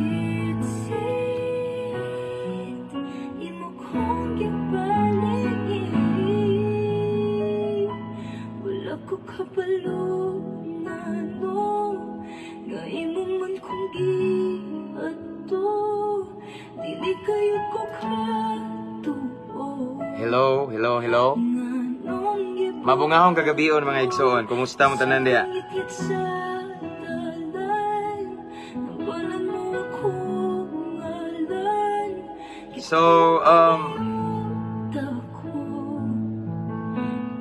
Sit-sit, imo kong gipalingi. Wala ko kabalo ngano nga imo man kong giadto. Dili kayo ko katuo. Hello, hello, hello. Nganong gibuhat Mabungahong kagabion, mga igsoon. Kumusta mo tanan diya? Ngitngit sa dalan, Nabalan mo akong ngalan. So, Ako,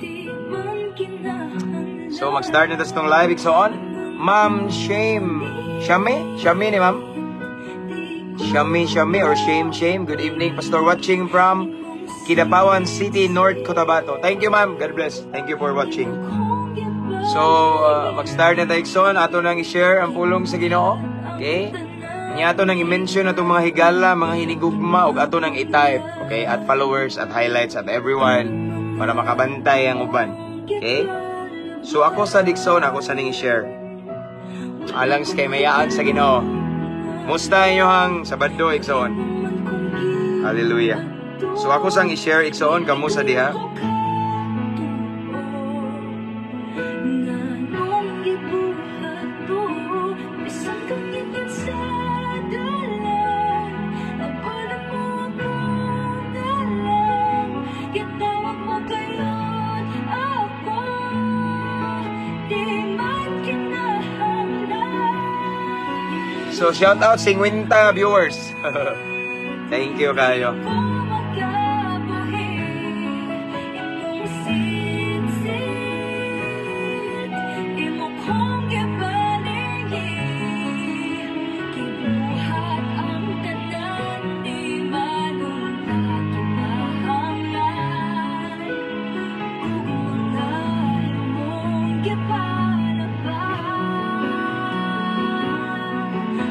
di man kinahanglan. So mag-start na ta tong live, igsoon. Ma'am Shame. Shami? Shami ni ma'am? Shami, Shami or Shame, Shame. Good evening, Pastor, watching from Kidapawan City, North Cotabato. Thank you, ma'am. God bless. Thank you for watching. So, mag-start na tayo, igsoon. Ato nang i-share ang pulong sa Ginoo. Okay? Nya ato nang i-mention atong mga higala, mga hinigugma, ug ato nang i-type. Okay? At followers, at highlights, at everyone, para makabantay ang uban. Okay? So, ako sa igsoon, ako sa ning i-share. Alang sa kay mayaan sa Ginoo. Musta inyohang Sabado, igsoon? Hallelujah. So, ako sang i-share, igsoon, kamo sa diha. Nganong gibuhat mo bisan kang ngitngit sa dalan, Nabalan mo akong ngalan. Gitawag mo kayon ako. Di man kinahanglan. So, shout out 50 viewers. Thank you kayo. Ko makabuhi imong sit-sit, imo kong gipalingi. Gibuhat ang tanan, di man unta kinahanglan. Ug mga imong gipalaban.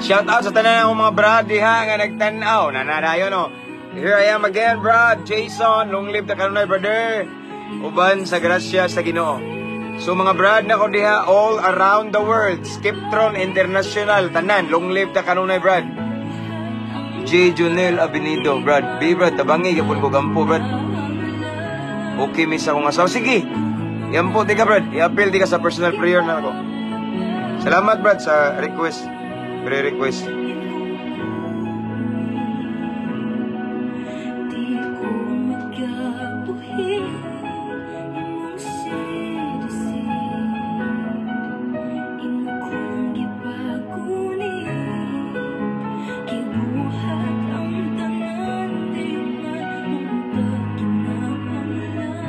Shout out sa tanan akong mga brad diha nga nagtan-aw. Nanadayo no. Here I am again, brad. Jason, long live ta kanunay, brother. Uban sa grasya sa Ginoo. So mga brad nako diha all around the world, Skiptron International, tanan, long live ta kanunay, brad. J. Junel Abinido, brad. B, brad, tabangi gyapon ko gampo, brad. Okay mi sa akong asawa. Sige. Iampo di ka, brad. I-appeal di ka sa personal prayer na ako. Salamat, brad, sa request. Pre-request. Di ko magabuhi imong sit-sit, imo kong gipagunit. Gibuhat ang tanan, di man unta kinahanglan.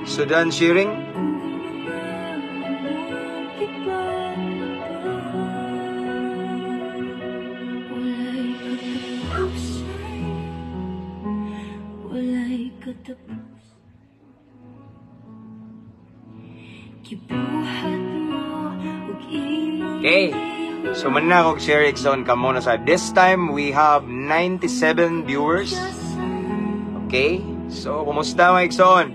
So done sharing? Ug mga imong gipalaban. Walay katapusan. Walay katapusan. Gibuhat mo ug imong Okay. So man na akong share, igsoon, kamo na sa. This time we have 97 viewers. Okay? So kumusta, mga igsoon?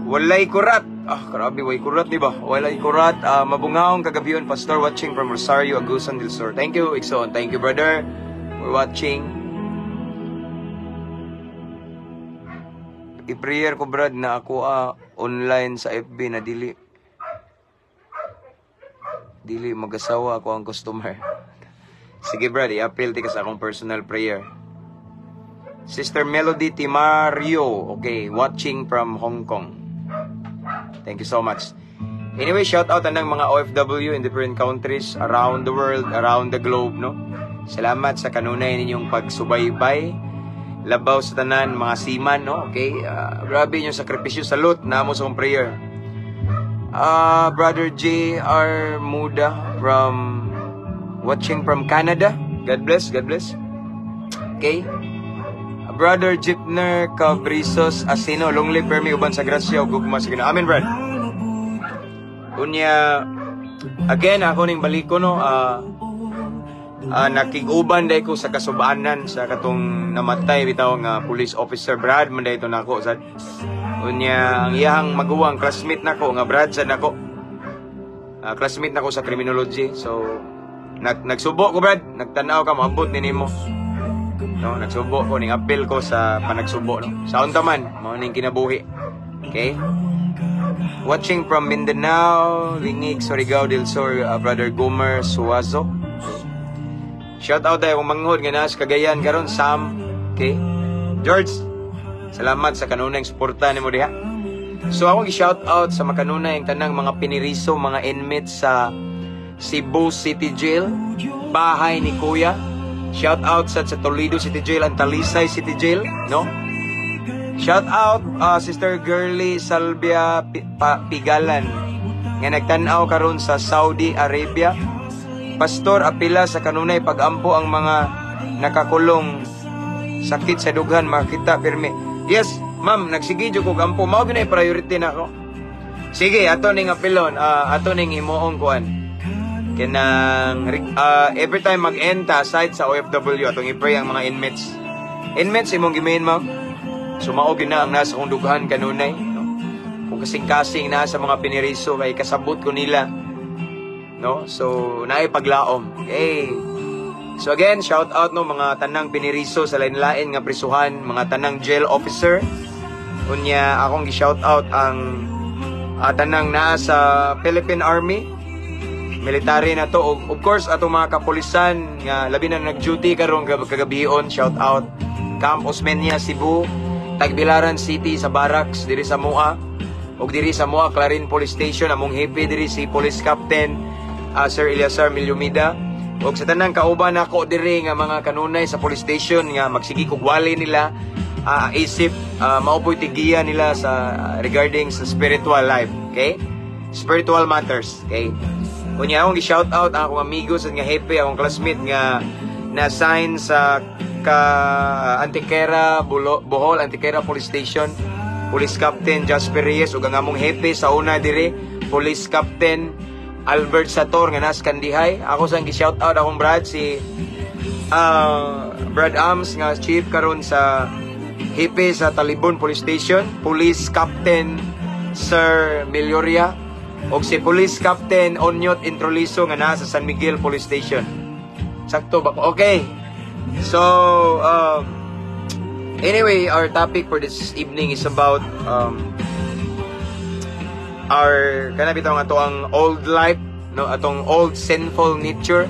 Walay kurat. Ah, grabe, walay kurat, di ba? Walay kurat. Ah, mabungaong kagabion, Pastor, watching from Rosario, Agusan del Sur. Thank you, igsoon. Thank you, brother, for watching. I-prayer ko, brad, na ako online sa FB na dili dili mag-asawa ako ang customer. Sige, brad, i-appeal di ka sa akong personal prayer. Sister Melody Timario, okay, watching from Hong Kong. Thank you so much. Anyway, shout out anang mga OFW in different countries around the world, around the globe, no? Salamat sa kanunay ninyong pagsubaybay. Labaw sa tanan, mga seaman, no? Okay? Grabe inyong sakripisyo. Salute na mo sa akong prayer. Brother J.R. Muda from watching from Canada. God bless, God bless. Okay? Brother Jipner Cabrizos Asino, long live permi uban sa grasya ug gugma sa Ginoo. Amen, brad. Unya, again, ako ning baliko, no, nakig-uban day ko sa kasubanan sa katong namatay bitaw nga police officer, brad man day to nako sad. Unya, ang iyahang maguwang classmate nako nga brad sad nako. Classmate nako sa criminology. So, Nagsubo ko, Brad, nagtanaw ka, moabot ni nimo. No, nagsubo ko ning apil ko sa panagsubo, no. Sa unta man, mao ning kinabuhi. Okay? Watching from Mindanao, Lingig, Surigao del Sur, Brother Gomer Suazo. Shout out tayo kung manghod nga naa sa Cagayan karon, Sam. Okay? George, salamat sa kanunay suporta nimo diha. So ako gi-shout out sa makanunay ang tanang mga piniriso, mga inmates sa Cebu City Jail, bahay ni Kuya. Shout out sa Toledo City Jail and Talisay City Jail, no? Shout out Sister Girly Salvia Pigalan nga nagtan-aw karon sa Saudi Arabia. Pastor, apila sa kanunay pagampo ang mga nakakulong, sakit sa dughan makita pirmi. Yes, ma'am, nagsige jud ko gampo. Mao gyud priority na ako. Sige, ato ning apilon, ato ning himuong kuan. Kanang every time mag-end ta aside sa OFW, atong i-pray ang mga inmates. Inmates imong gimain, ma'am. So mao gyud na ang nasa kong dughan kanunay, no? Kung kasing-kasing na sa mga piniriso kay kasabot ko nila. No? So naay paglaom. Okay. So again, shout out, no, mga tanang piniriso sa lain-lain nga prisuhan, mga tanang jail officer. Unya akong gi-shout out ang tanang naa sa Philippine Army, military na to. Of course, atong mga kapulisan nga labi na nag-duty karong kagabion, shout out. Camp Osmeña, Cebu, Tagbilaran City sa Barracks diri sa Mua, ug diri sa Mua Clarin Police Station, among hepe diri si Police Captain Sir Eliasar Milyumida. Ug sa tanang kauban nako diri nga mga kanunay sa police station nga magsige kog wali nila isip mao po'y tigiya nila sa regarding sa spiritual life, okay? Spiritual matters, okay? Unya akong gi-shout out ang akong amigos at nga hepe, akong classmate nga na-assign sa ka Antiquera, Bohol, Antiquera Police Station, Police Captain Jasper Reyes, ug ang among hepe sa una diri, Police Captain Albert Sator nga nas Kandihay. Ako sang gi-shout out akong brad si Brad Ams nga chief karon sa hepe sa Talibon Police Station, Police Captain Sir Melioria, ug si Police Captain Onyot Introliso nga naa sa San Miguel Police Station. Sakto ba ko? Okay. So, anyway, our topic for this evening is about our kana bitaw nga ang old life, no, atong old sinful nature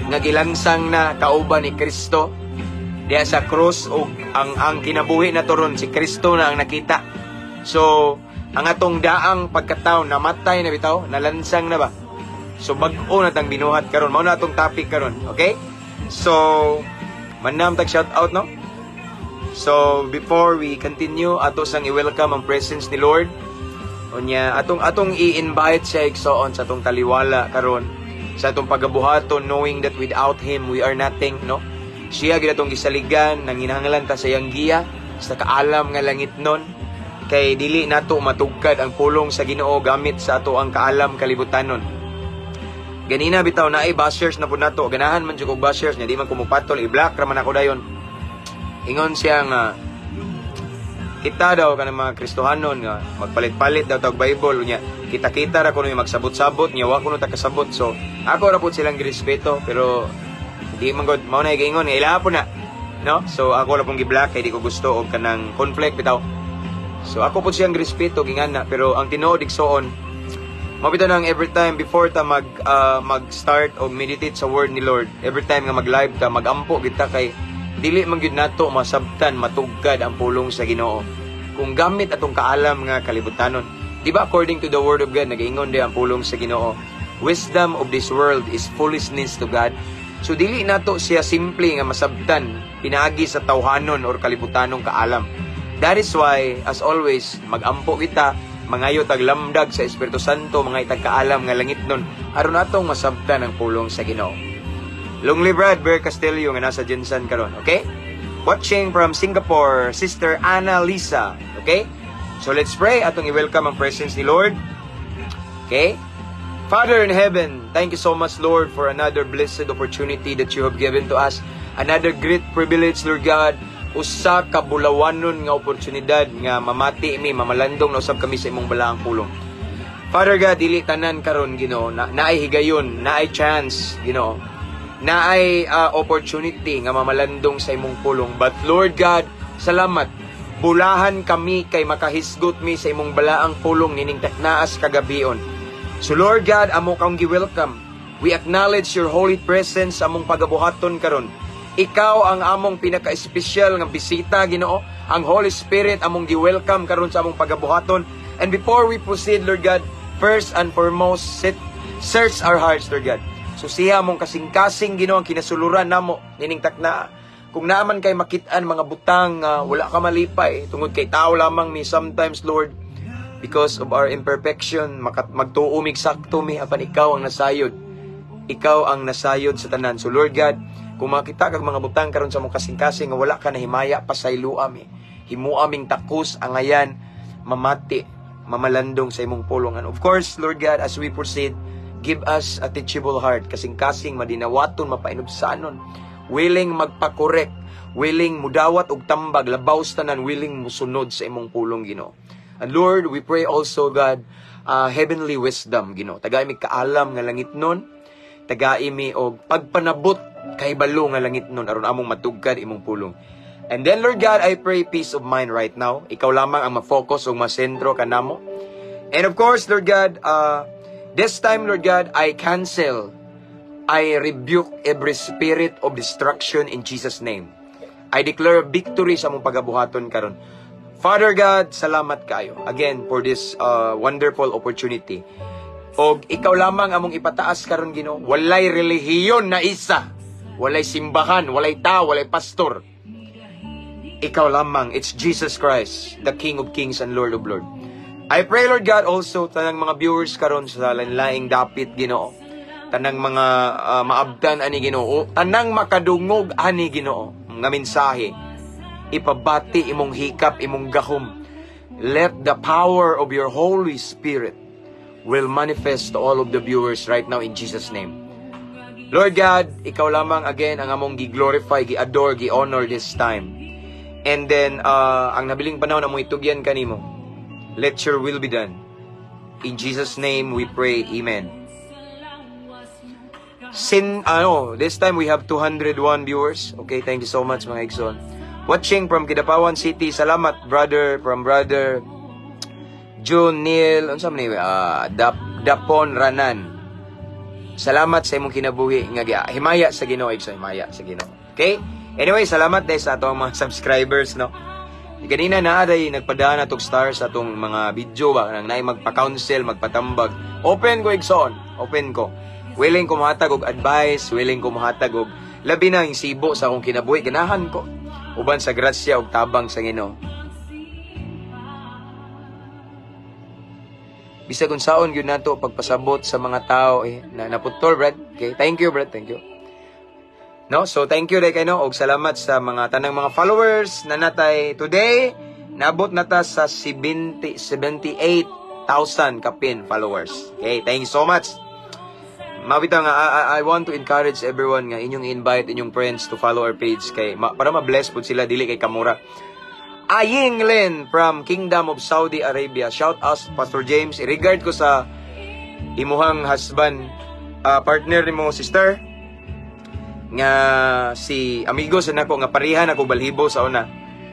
nga gilansang na kauban ni Kristo diya sa krus ug ang kinabuhi na ron si Kristo na ang nakita. So, ang atong daang pagkatao namatay na bitaw, nalansang na ba? So bag-o na tang binuhat karon. Mao na atong topic karon, okay? So, manam tag shout out, no? So, before we continue, ato sang i-welcome ang presence ni Lord. Unya atong i-invite siya, igsoon, sa atong taliwala karon sa atong pagabuhaton, knowing that without Him we are nothing, no? Siya gyud atong gisaligan, nanginahanglan ta sa iyang giya sa kaalam nga langitnon kay dili nato matugkad ang pulong sa Ginoo gamit sa ato ang kaalam kalibutanon. Ganina bitaw naay bashers na pud nato. Ganahan man jud og bashers nya di man ko mopatol, i-block ra man ako dayon. Ingon siya nga kita daw kanang mga Kristohanon nga magpalit-palit daw tag Bible nya kita-kita ra kuno yung magsabot-sabot nya wa kuno ta kasabot. So ako ra pud silang girespeto, pero di man gud mao na giingon nga ilaha po na, no? So ako ra pong gi-block kay di ko gusto og kanang conflict bitaw. So ako pud siyang girespeto gingana, pero ang tinuod, igsoon, mao bitaw nang every time before ta mag start og meditate sa word ni Lord, every time nga mag-live ta, magampo kita kay dili man gyud nato masabtan, matugkad ang pulong sa Ginoo kung gamit atong kaalam nga kalibutanon. Di ba, according to the word of God, nagaingon di ang pulong sa Ginoo, "Wisdom of this world is foolishness to God." So dili nato siya simple nga masabtan pinaagi sa tawhanon or kalibutanong kaalam. That is why, as always, magampo kita, mangayo tag lamdag sa Espiritu Santo, mga itag kaalam nga langitnon aron atong masabtan ang pulong sa Ginoo. Lonely Brad Bear Castillo nga nasa GenSan karon, okay? Watching from Singapore, Sister Anna Lisa, okay? So let's pray, atong i-welcome ang presence ni Lord. Okay? Father in heaven, thank you so much, Lord, for another blessed opportunity that you have given to us. Another great privilege, Lord God. Usa ka bulawanon nga oportunidad nga mamati mi, mamalandong na usab kami sa imong balaang pulong. Father God, dili tanan karon, Ginoo, na naay higayon, naay chance, Ginoo. Naay opportunity nga mamalandong sa imong pulong. But Lord God, salamat. Bulahan kami kay makahisgot mi sa imong balaang pulong nining taknaas kagabion. So Lord God, amo kang gi-welcome. We acknowledge your holy presence sa among pagabuhaton karon. Ikaw ang among pinaka-espesyal nga bisita, Ginoo. Ang Holy Spirit among gi-welcome karon sa among pagabuhaton. And before we proceed, Lord God, first and foremost, search our hearts, Lord God. So siya among kasing-kasing, Ginoo, ang kinasuluran namo nining takna. Kung naaman kay makit-an mga butang wala ka malipay tungod kay tao lamang mi sometimes, Lord, because of our imperfection, magtuo mig sakto mi, apan ikaw ang nasayod. Ikaw ang nasayod sa tanan. So Lord God, kung makita kag mga butang karon sa among kasing-kasing nga wala ka nahimaya, pasayloa mi. Himua ming takos angayan mamati, mamalandong sa imong pulong. And of course, Lord God, as we proceed, give us a teachable heart, kasing-kasing madinawaton, mapainubsanon, willing magpa-correct, willing mudawat og tambag, labaw sa tanan, willing musunod sa imong pulong, Ginoo. And Lord, we pray also, God, heavenly wisdom, Ginoo. Tagai mi kaalam nga langit nun, tagai mi og pagpanabot kahibalo nga langit nun aron among matugkad imong pulong. And then, Lord God, I pray peace of mind right now. Ikaw lamang ang ma-focus ug masentro kanamo. And of course, Lord God, this time, Lord God, I cancel, I rebuke every spirit of destruction in Jesus' name. I declare victory sa among pagabuhaton karon. Father God, salamat kayo again for this wonderful opportunity. Og ikaw lamang among ipataas karon, Ginoo. Walay relihiyon na isa. Walay simbahan, walay tao, walay pastor. Ikaw lamang, it's Jesus Christ, the King of Kings and Lord of Lords. I pray, Lord God, also tanang mga viewers karon sa lain-laing dapit, Ginoo. Tanang mga maabtan ani, Ginoo, tanang makadungog ani, Ginoo, nga mensahe. Ipabati imong hikap, imong gahom. Let the power of your Holy Spirit will manifest to all of the viewers right now in Jesus' name. Lord God, ikaw lamang again ang among gi-glorify, gi-adore, gi-honor this time. And then, ang nabiling panahon among itugyan kanimo. Let your will be done. In Jesus' name we pray. Amen. Sin, ano, this time we have 201 viewers. Okay, thank you so much, mga igsoon. Watching from Kidapawan City. Salamat, brother, from brother June Neil, unsa man ni, Dapon Ranan. Salamat sa imong kinabuhi nga himaya sa Ginoo, igsoon, himaya sa Ginoo. Okay? Anyway, salamat dahil sa atong mga subscribers, no. Ganina na day nagpadaan na tog stars sa atong mga video ba nang naay magpa-counsel, magpatambag. Open ko, igsoon, open ko. Willing ko mohatag og advice, willing ko mohatag og labi na yung sibo sa akong kinabuhi, ganahan ko. Uban sa grasya og tabang sa Ginoo. Bisag unsaon gyud nato pagpasabot sa mga tao eh na naputol, Brad. Okay, thank you, Brad, thank you. No, so thank you kay no og salamat sa mga tanang mga followers na natay today. Nabot na ta sa 70 78,000 kapin followers. Okay, thank you so much. Mabita nga I want to encourage everyone nga inyong invite inyong friends to follow our page kay para ma-bless pud sila, dili kay kamura. Aying Lin from Kingdom of Saudi Arabia. Shout out, Pastor James. I-regard ko sa imuhang husband, partner nimo, sister nga si amigo sa nako nga pareha nako balhibo sa una.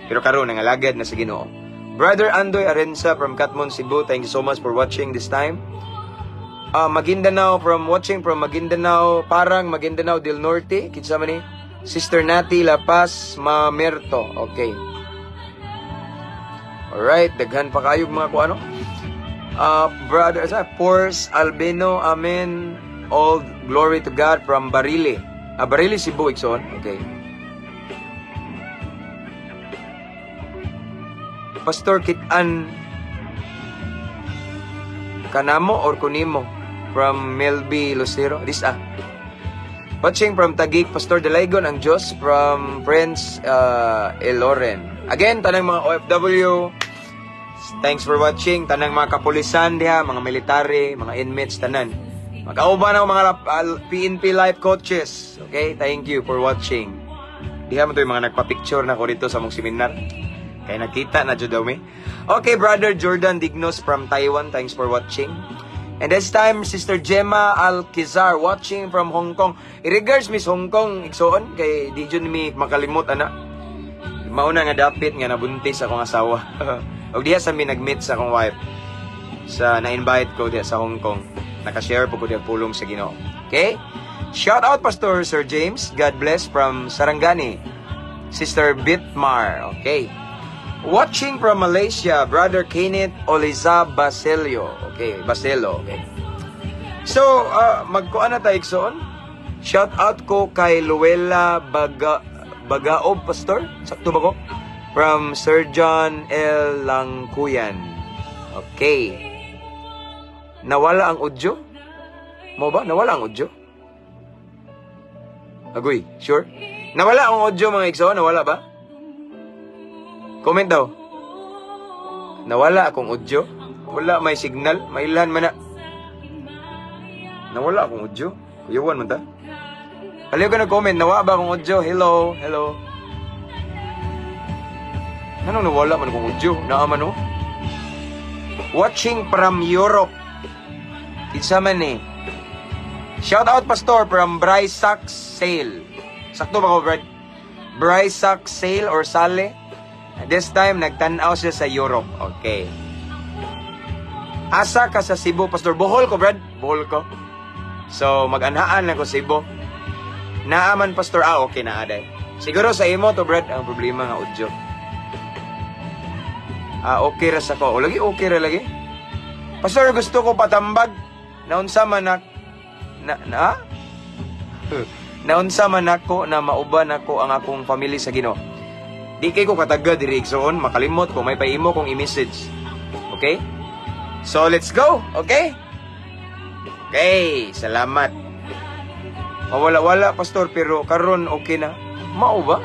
Pero karon nangalagad na sa Ginoo. Brother Andoy Arensa from Katmon, Cebu, thank you so much for watching this time. Maguindanao, from watching from Maguindanao, parang Maguindanao del Norte, kinsa man ni? Sister Nati La Paz Mamerto. Okay. Alright, daghan pa kayo mga kuano. Brother, sa Pors Albino, amen. All glory to God from Barili. Barili, Cebu, igsoon. Okay. Pastor Kitan kanamo or kunimo from Melby Lucero. This Watching from Taguig, Pastor Delaygon ang Diyos from Prince Eloren. Again, tanang mga OFW, thanks for watching. Tanang mga kapulisan diha, mga military, mga inmates, tanan. Magkauban ako mga PNP life coaches. Okay, thank you for watching. Diha mo to yung mga nagpa-picture na ko dito sa mong seminar. Kaya nakita na jud daw mi. Okay, Brother Jordan Dignos from Taiwan, thanks for watching. And this time, Sister Gemma Alquizar, watching from Hong Kong. I-regards Miss Hong Kong, igsoon, kay di jud mi makalimot, ana. Mauna nga dapit nga nabuntis akong asawa. Og diha sa mi nag-meet sa akong wife. Sa na-invite ko diha sa Hong Kong. Naka-share po ko diha pulong sa Ginoo. Okay? Shout out, Pastor Sir James. God bless from Sarangani. Sister Bitmar. Okay. Watching from Malaysia, Brother Kenneth Oliza Basilio. Okay, Basilo. Okay. So, magkuan na tayo, igsoon. Shout out ko kay Luella Bagaob, Pastor. Sakto ba ko? From Sir John L. Langkuyan. Okay. Nawala ang audio? Mo ba? Nawala ang audio? Agoy, sure? Nawala ang audio, mga igsoon? Nawala ba? Comment daw. Nawala akong audio? Wala may signal? Mailhan man na. Nawala akong audio? Kuyawan man ta? Paliw ka nag-comment. Nawala ba akong audio? Hello? Hello? Anong nawala man akong audio? Naa man oh. Watching from Europe. Kinsa man eh. Shout out, Pastor, from Bryce Sachs Sale. Sakto ba ko, Brad? Bryce Sachs Sale or Sale? This time, nagtanaw siya sa Europe. Okay. Asa ka sa Cebu, Pastor? Bohol ko, Brad. Bohol ko. So, mag-anhaan lang ko Cebu. Naaman, Pastor. Ah, okay na, aday. Siguro sa imo to, Brad, ang problema nga audio. Ah, okay ra sa ko. O, lagi, okay ra lagi. Pastor, gusto ko patambag. Naunsa man na, ah? Naunsa man ako na mauban ako ang akong family sa Ginoo. Di kay ko kataga diri, igsoon, makalimot ko may paimo kong i-message. Okay? So let's go, okay? Okay, salamat. Mawala-wala, Pastor, pero karon okay na. Mao ba?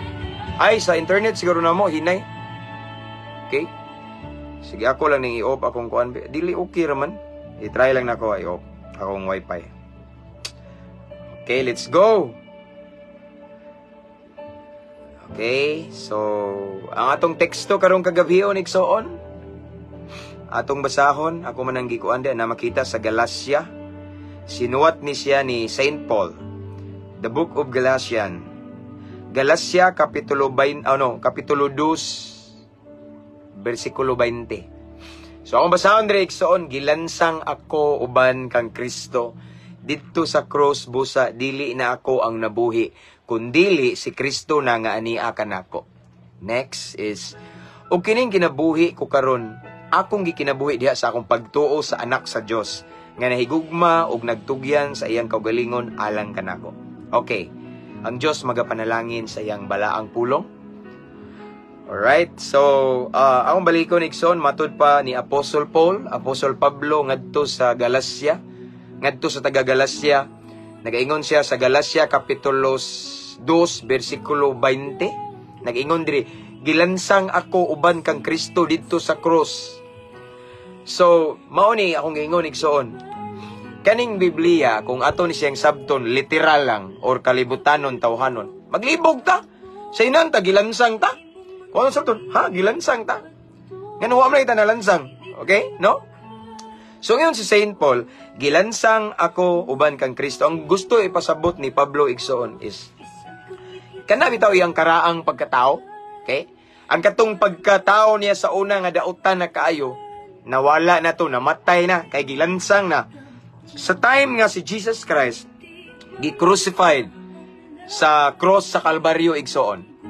Ay, sa internet siguro na mo hinay. Okay? Sige, ako lang ning i-off akong kuan. Dili okay raman. I-try lang nako i-off akong wifi. Okay, let's go. Okay, so ang atong teksto karong kagabhion, igsoon, atong basahon, ako man ang gikuan na makita sa Galacia. Sinuwat ni siya ni Saint Paul. The Book of Galatians. Galacia kapitulo 20, ano, kapitulo 2 bersikulo 20. So akong basahon diri, igsoon, "Gilansang ako uban kang Kristo didto sa cross, busa dili na ako ang nabuhi kundili si Kristo na nga ania kanako." Next is, "Ug kining kinabuhi ko karon, akong gikinabuhi diha sa akong pagtuo sa Anak sa Dios nga nahigugma ug nagtugyan sa iyang kaugalingon alang kanako." Okay. Ang Dios magapanalangin sa iyang balaang pulong. Alright, so akong balikon, igsoon, matud pa ni Apostle Paul, Apostle Pablo ngadto sa Galacia, ngadto sa taga Galacia. Nagaingon siya sa Galacia kapitulo 2 bersikulo 20. Nag-ingon diri, "Gilansang ako uban kang Kristo didto sa cross." So, mao ni akong giingon, igsoon. Kaning Biblia, kung ato ni siyang sabton literal lang or kalibutanon, tawhanon, maglibog ta. Sa inan ta gilansang ta. Kung ano sabton, ha, gilansang ta. Ngano wa man kita nalansang? Okay? No? So ngayon si Saint Paul, "Gilansang ako uban kang Kristo." Ang gusto ipasabot ni Pablo, igsoon, is kana bitaw iyang karaang pagkatao, okay? Ang katong pagkatao niya sa una nga dautan na kaayo, nawala na to, namatay na kay gilansang na. Sa time nga si Jesus Christ gi-crucified sa cross sa Kalbaryo, igsoon.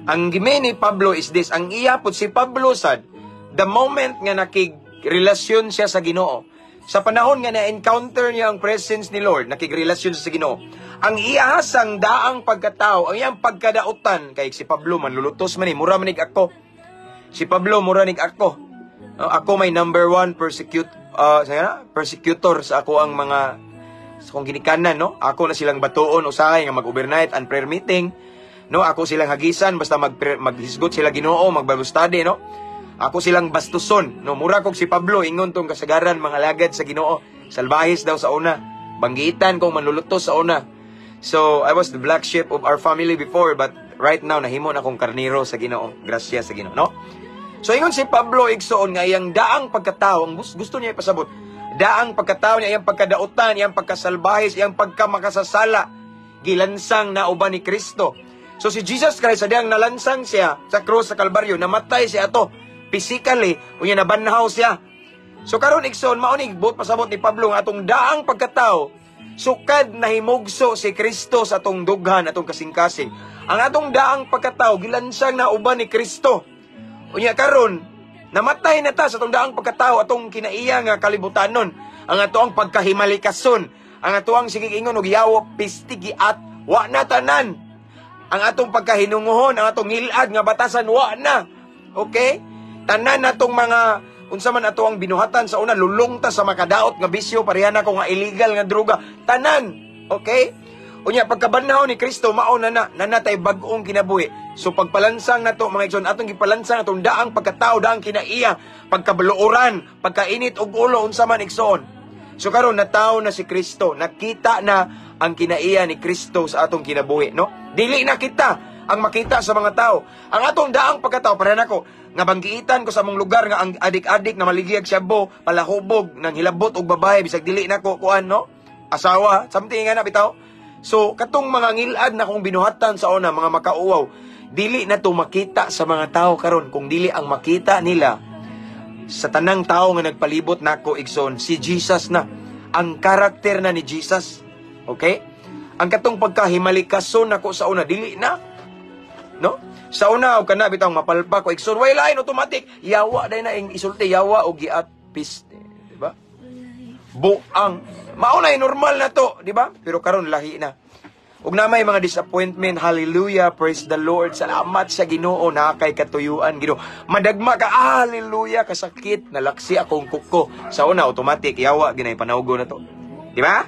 Ang gi-mean ni Pablo is this, ang iya pud si Pablo sad, the moment nga nakig-relasyon siya sa Ginoo, sa panahon nga na-encounter niya ang presence ni Lord, nakigrelasyon siya sa Ginoo. Ang iyahasang daang pagkatao, ang iyang pagkadautan, kay si Pablo manlulutos man ni, mura man nig ako. Si Pablo mura nig ako. No, ako may number one persecute sa persecutor sa ako ang mga sa akong ginikanan, no? Ako na silang batuon usahay nga mag-overnight and prayer meeting. No, ako silang hagisan basta maghisgot sila Ginoo, mag Bible study, no? Ako silang bastuson, no? Mura kog si Pablo ingon tong kasagaran mga lagad sa Ginoo, salbahis daw sa una. Banggitan kong manlulutos sa una. So, I was the black sheep of our family before, but right now nahimo na akong karniro sa Ginoo. Grasya sa Ginoo, no? So ingon si Pablo, igsoon, nga iyang daang pagkatao, ang gusto niya ipasabot, Daang pagkatao niya, iyang pagkadautan, iyang pagkasalbahis, iyang pagkamakasasala, gilansang na uban ni Kristo. So si Jesus Christ, sa diyang nalansang siya sa krus sa Kalbaryo, namatay siya ato physically, unya nabanhaw siya. So karon, igsoon, mao ni buot pasabot ni Pablo nga atong daang pagkatao, sukad nahimugso si Kristo sa atong dughan, atong kasing-kasing. Ang atong daang pagkatao gilansang na uban ni Kristo. Unya karon namatay na ta sa atong daang pagkatao, atong kinaiya nga kalibutanon, ang ato ang pagkahimalikason, ang ato ang sige ingon og yawo, pistigi at wa na tanan. Ang atong pagkahinunguhon, ang atong ngilad nga batasan, wa na. Okay? Tanan natong mga unsa man ato ang binuhatan sa una, lulong ta sa makadaot nga bisyo, pareha na ko nga illegal nga droga, tanan. Okay? Unya pagkabanhaw ni Kristo, mao na na nanatay bag-ong kinabuhi. So pagpalansang nato, mga igsoon, atong gipalansang atong daang pagkatao, daang kinaiya, pagkabaluoran, pagkainit og ulo, unsa man, igsoon. So karon natawo na si Kristo, nakita na ang kinaiya ni Kristo sa atong kinabuhi, no? Dili na kita ang makita sa mga tao. Ang atong daang pagkatao, pareha nako, nga banggiitan ko sa among lugar nga ang adik-adik na maligiyag shabu, palahubog, nang hilabot og babae, bisag dili nako kuan, no? Asawa, something nga na bitaw. So, katong mga ngilad na kong binuhatan sa una, mga makauwaw, dili na to makita sa mga tao karon kung dili ang makita nila sa tanang tao nga nagpalibot nako, igsoon, si Jesus na. Ang karakter na ni Jesus. Okay? Ang katong pagkahimalikason nako sa una, dili na. No? Sa una, og kana bitang mapalpa ko, igsoon, way lain, automatic. Yawa day na ing isulti, yawa og giatpis, di ba? Buang. Mao na normal na to, di ba? Pero karon lahi na. Ug na may mga disappointment, hallelujah, praise the Lord, salamat sa Ginoo, na kay katuyuan Ginoo. Madagma ka, ah, hallelujah, kasakit, nalaksi akong kuko. Sa una, automatic, yawa, ginay panawgo na to. Di ba?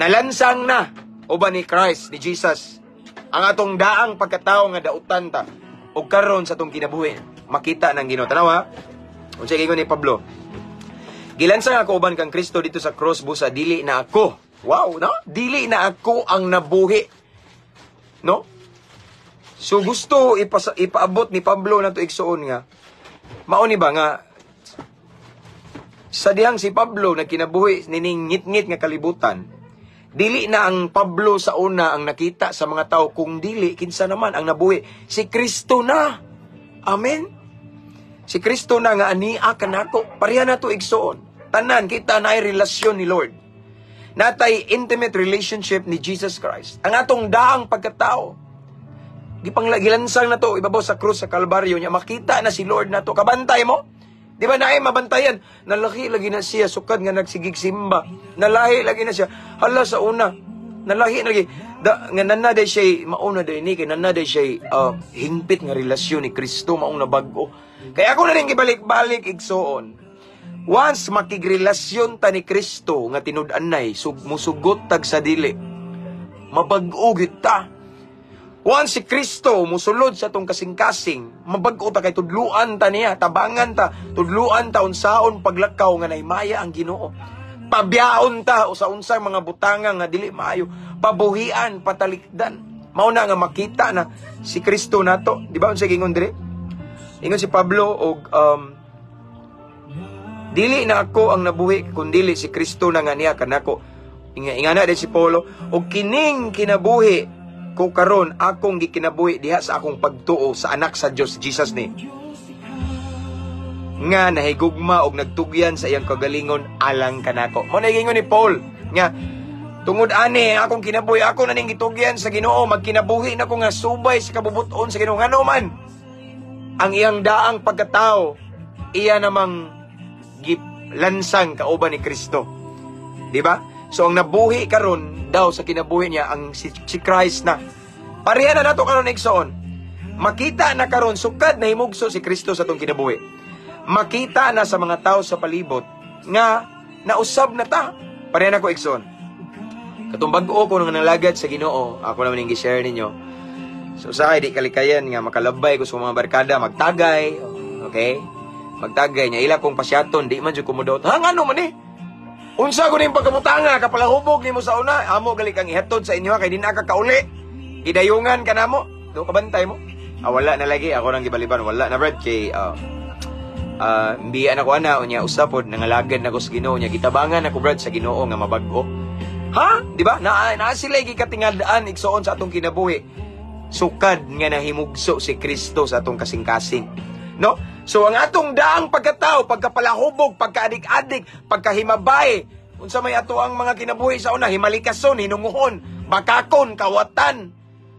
Nalansang na uban ni Christ, ni Jesus, ang atong daang pagkatao nga dautan ta. Ug karon sa atong kinabuhi, makita ng Ginoo. Tanawa, unsa ingon ni Pablo? Gilansang ako uban kang Kristo dito sa cross, busa dili na ako. Wow, no? Dili na ako ang nabuhi. No? So gusto ipaabot ni Pablo nato, igsuon, nga mao ni ba nga sa dihang si Pablo nagkinabuhi nining ngit-ngit nga kalibutan, dili na ang Pablo sa una ang nakita sa mga tao, kung dili kinsa naman ang nabuhi? Si Kristo na. Amen. Si Kristo na nga ania kanako. Pareha na to, igsuon. Tanan kita na ay relasyon ni Lord. Natay intimate relationship ni Jesus Christ. Ang atong daang pagkatao, gipanglagilansang na to ibabaw sa krus sa Kalbaryo niya, makita na si Lord na to. Kabantay mo? Di ba naay mabantayan? Nalahi lagi na siya sukad nga nagsigig simba. Nalahi lagi na siya. Hala, sa una. Nalahi na lagi. Da, nga nana day siya, mauna day ni, kay nana day siya hingpit nga relasyon ni Kristo, maong nabag-o. Kaya ako na rin gibalik-balik, igsoon. Once makigrelasyon ta ni Kristo nga tinud-anay, musugot tag sa dili, mabag-o gyud ta. Once si Kristo musulod sa atong kasing-kasing, mabag-o ta kay tudluan ta niya, tabangan ta, tudluan ta unsaon paglakaw nga naimaya ang Ginoo. Pabyaon ta o sa unsang mga butanga nga dili maayo, pabuhian, patalikdan. Mao na nga makita na si Kristo nato, di ba unsa gingon diri? Ingon si Pablo og dili na ako ang nabuhi kundili si Kristo na nga niya kanako. Ingana din si Paulo og kining kinabuhi ko karon akong gikinabuhi diha sa akong pagtuo sa anak sa Dios, Jesus ni, nga nahigugma og nagtugyan sa iyang kagalingon alang kanako. Mo na gingon ni Paul nga tungod ani ang akong kinabuhi, ako na ning gitugyan sa Ginoo, magkinabuhi na ko nga subay sa kabubuton sa Ginoo. Ngano man ang iyang daang pagkatao, iya namang gilansang kauban ni Kristo. Di ba? So ang nabuhi karon daw sa kinabuhi niya ang si Christ na. Pareha na nato karon, igsoon. Makita na karon sukad na himugso si Kristo sa atong kinabuhi. Makita na sa mga tao sa palibot nga nausab na ta. Pareha na ko, igsoon. Katong bag-o ko nang nalagad sa Ginoo, ako naman yung gi-share ninyo. So sa di kalikayan nga makalabay ko sa mga barkada, magtagay, okay? Magtagay niya ila kong pasyaton, di man jud kumudot. Ha, ngano man eh? Unsa ko ning pagkamutanga kapalahubog nimo sa una, amo gali kang ihatod sa inyo kay di na ka kauli. Gidayungan ka namo. Do kabantay mo. Ah, wala na lagi ako nang gibaliban, wala na brad kay Biya na ko ana, unya usa pod nangalagad na ko sa Ginoo, nya gitabangan ako, brad, sa Ginoo nga mabag-o. Ha? Di ba? Na sila gikatingad-an, igsoon, sa atong kinabuhi. Sukad nga nahimugso si Kristo sa atong kasing-kasing. No? So ang atong daang pagkatao, pagkapalahubog, pagkaadik-adik, pagkahimabay, unsa may ato ang mga kinabuhi sa una, himalikason, hinunguhon, bakakon, kawatan.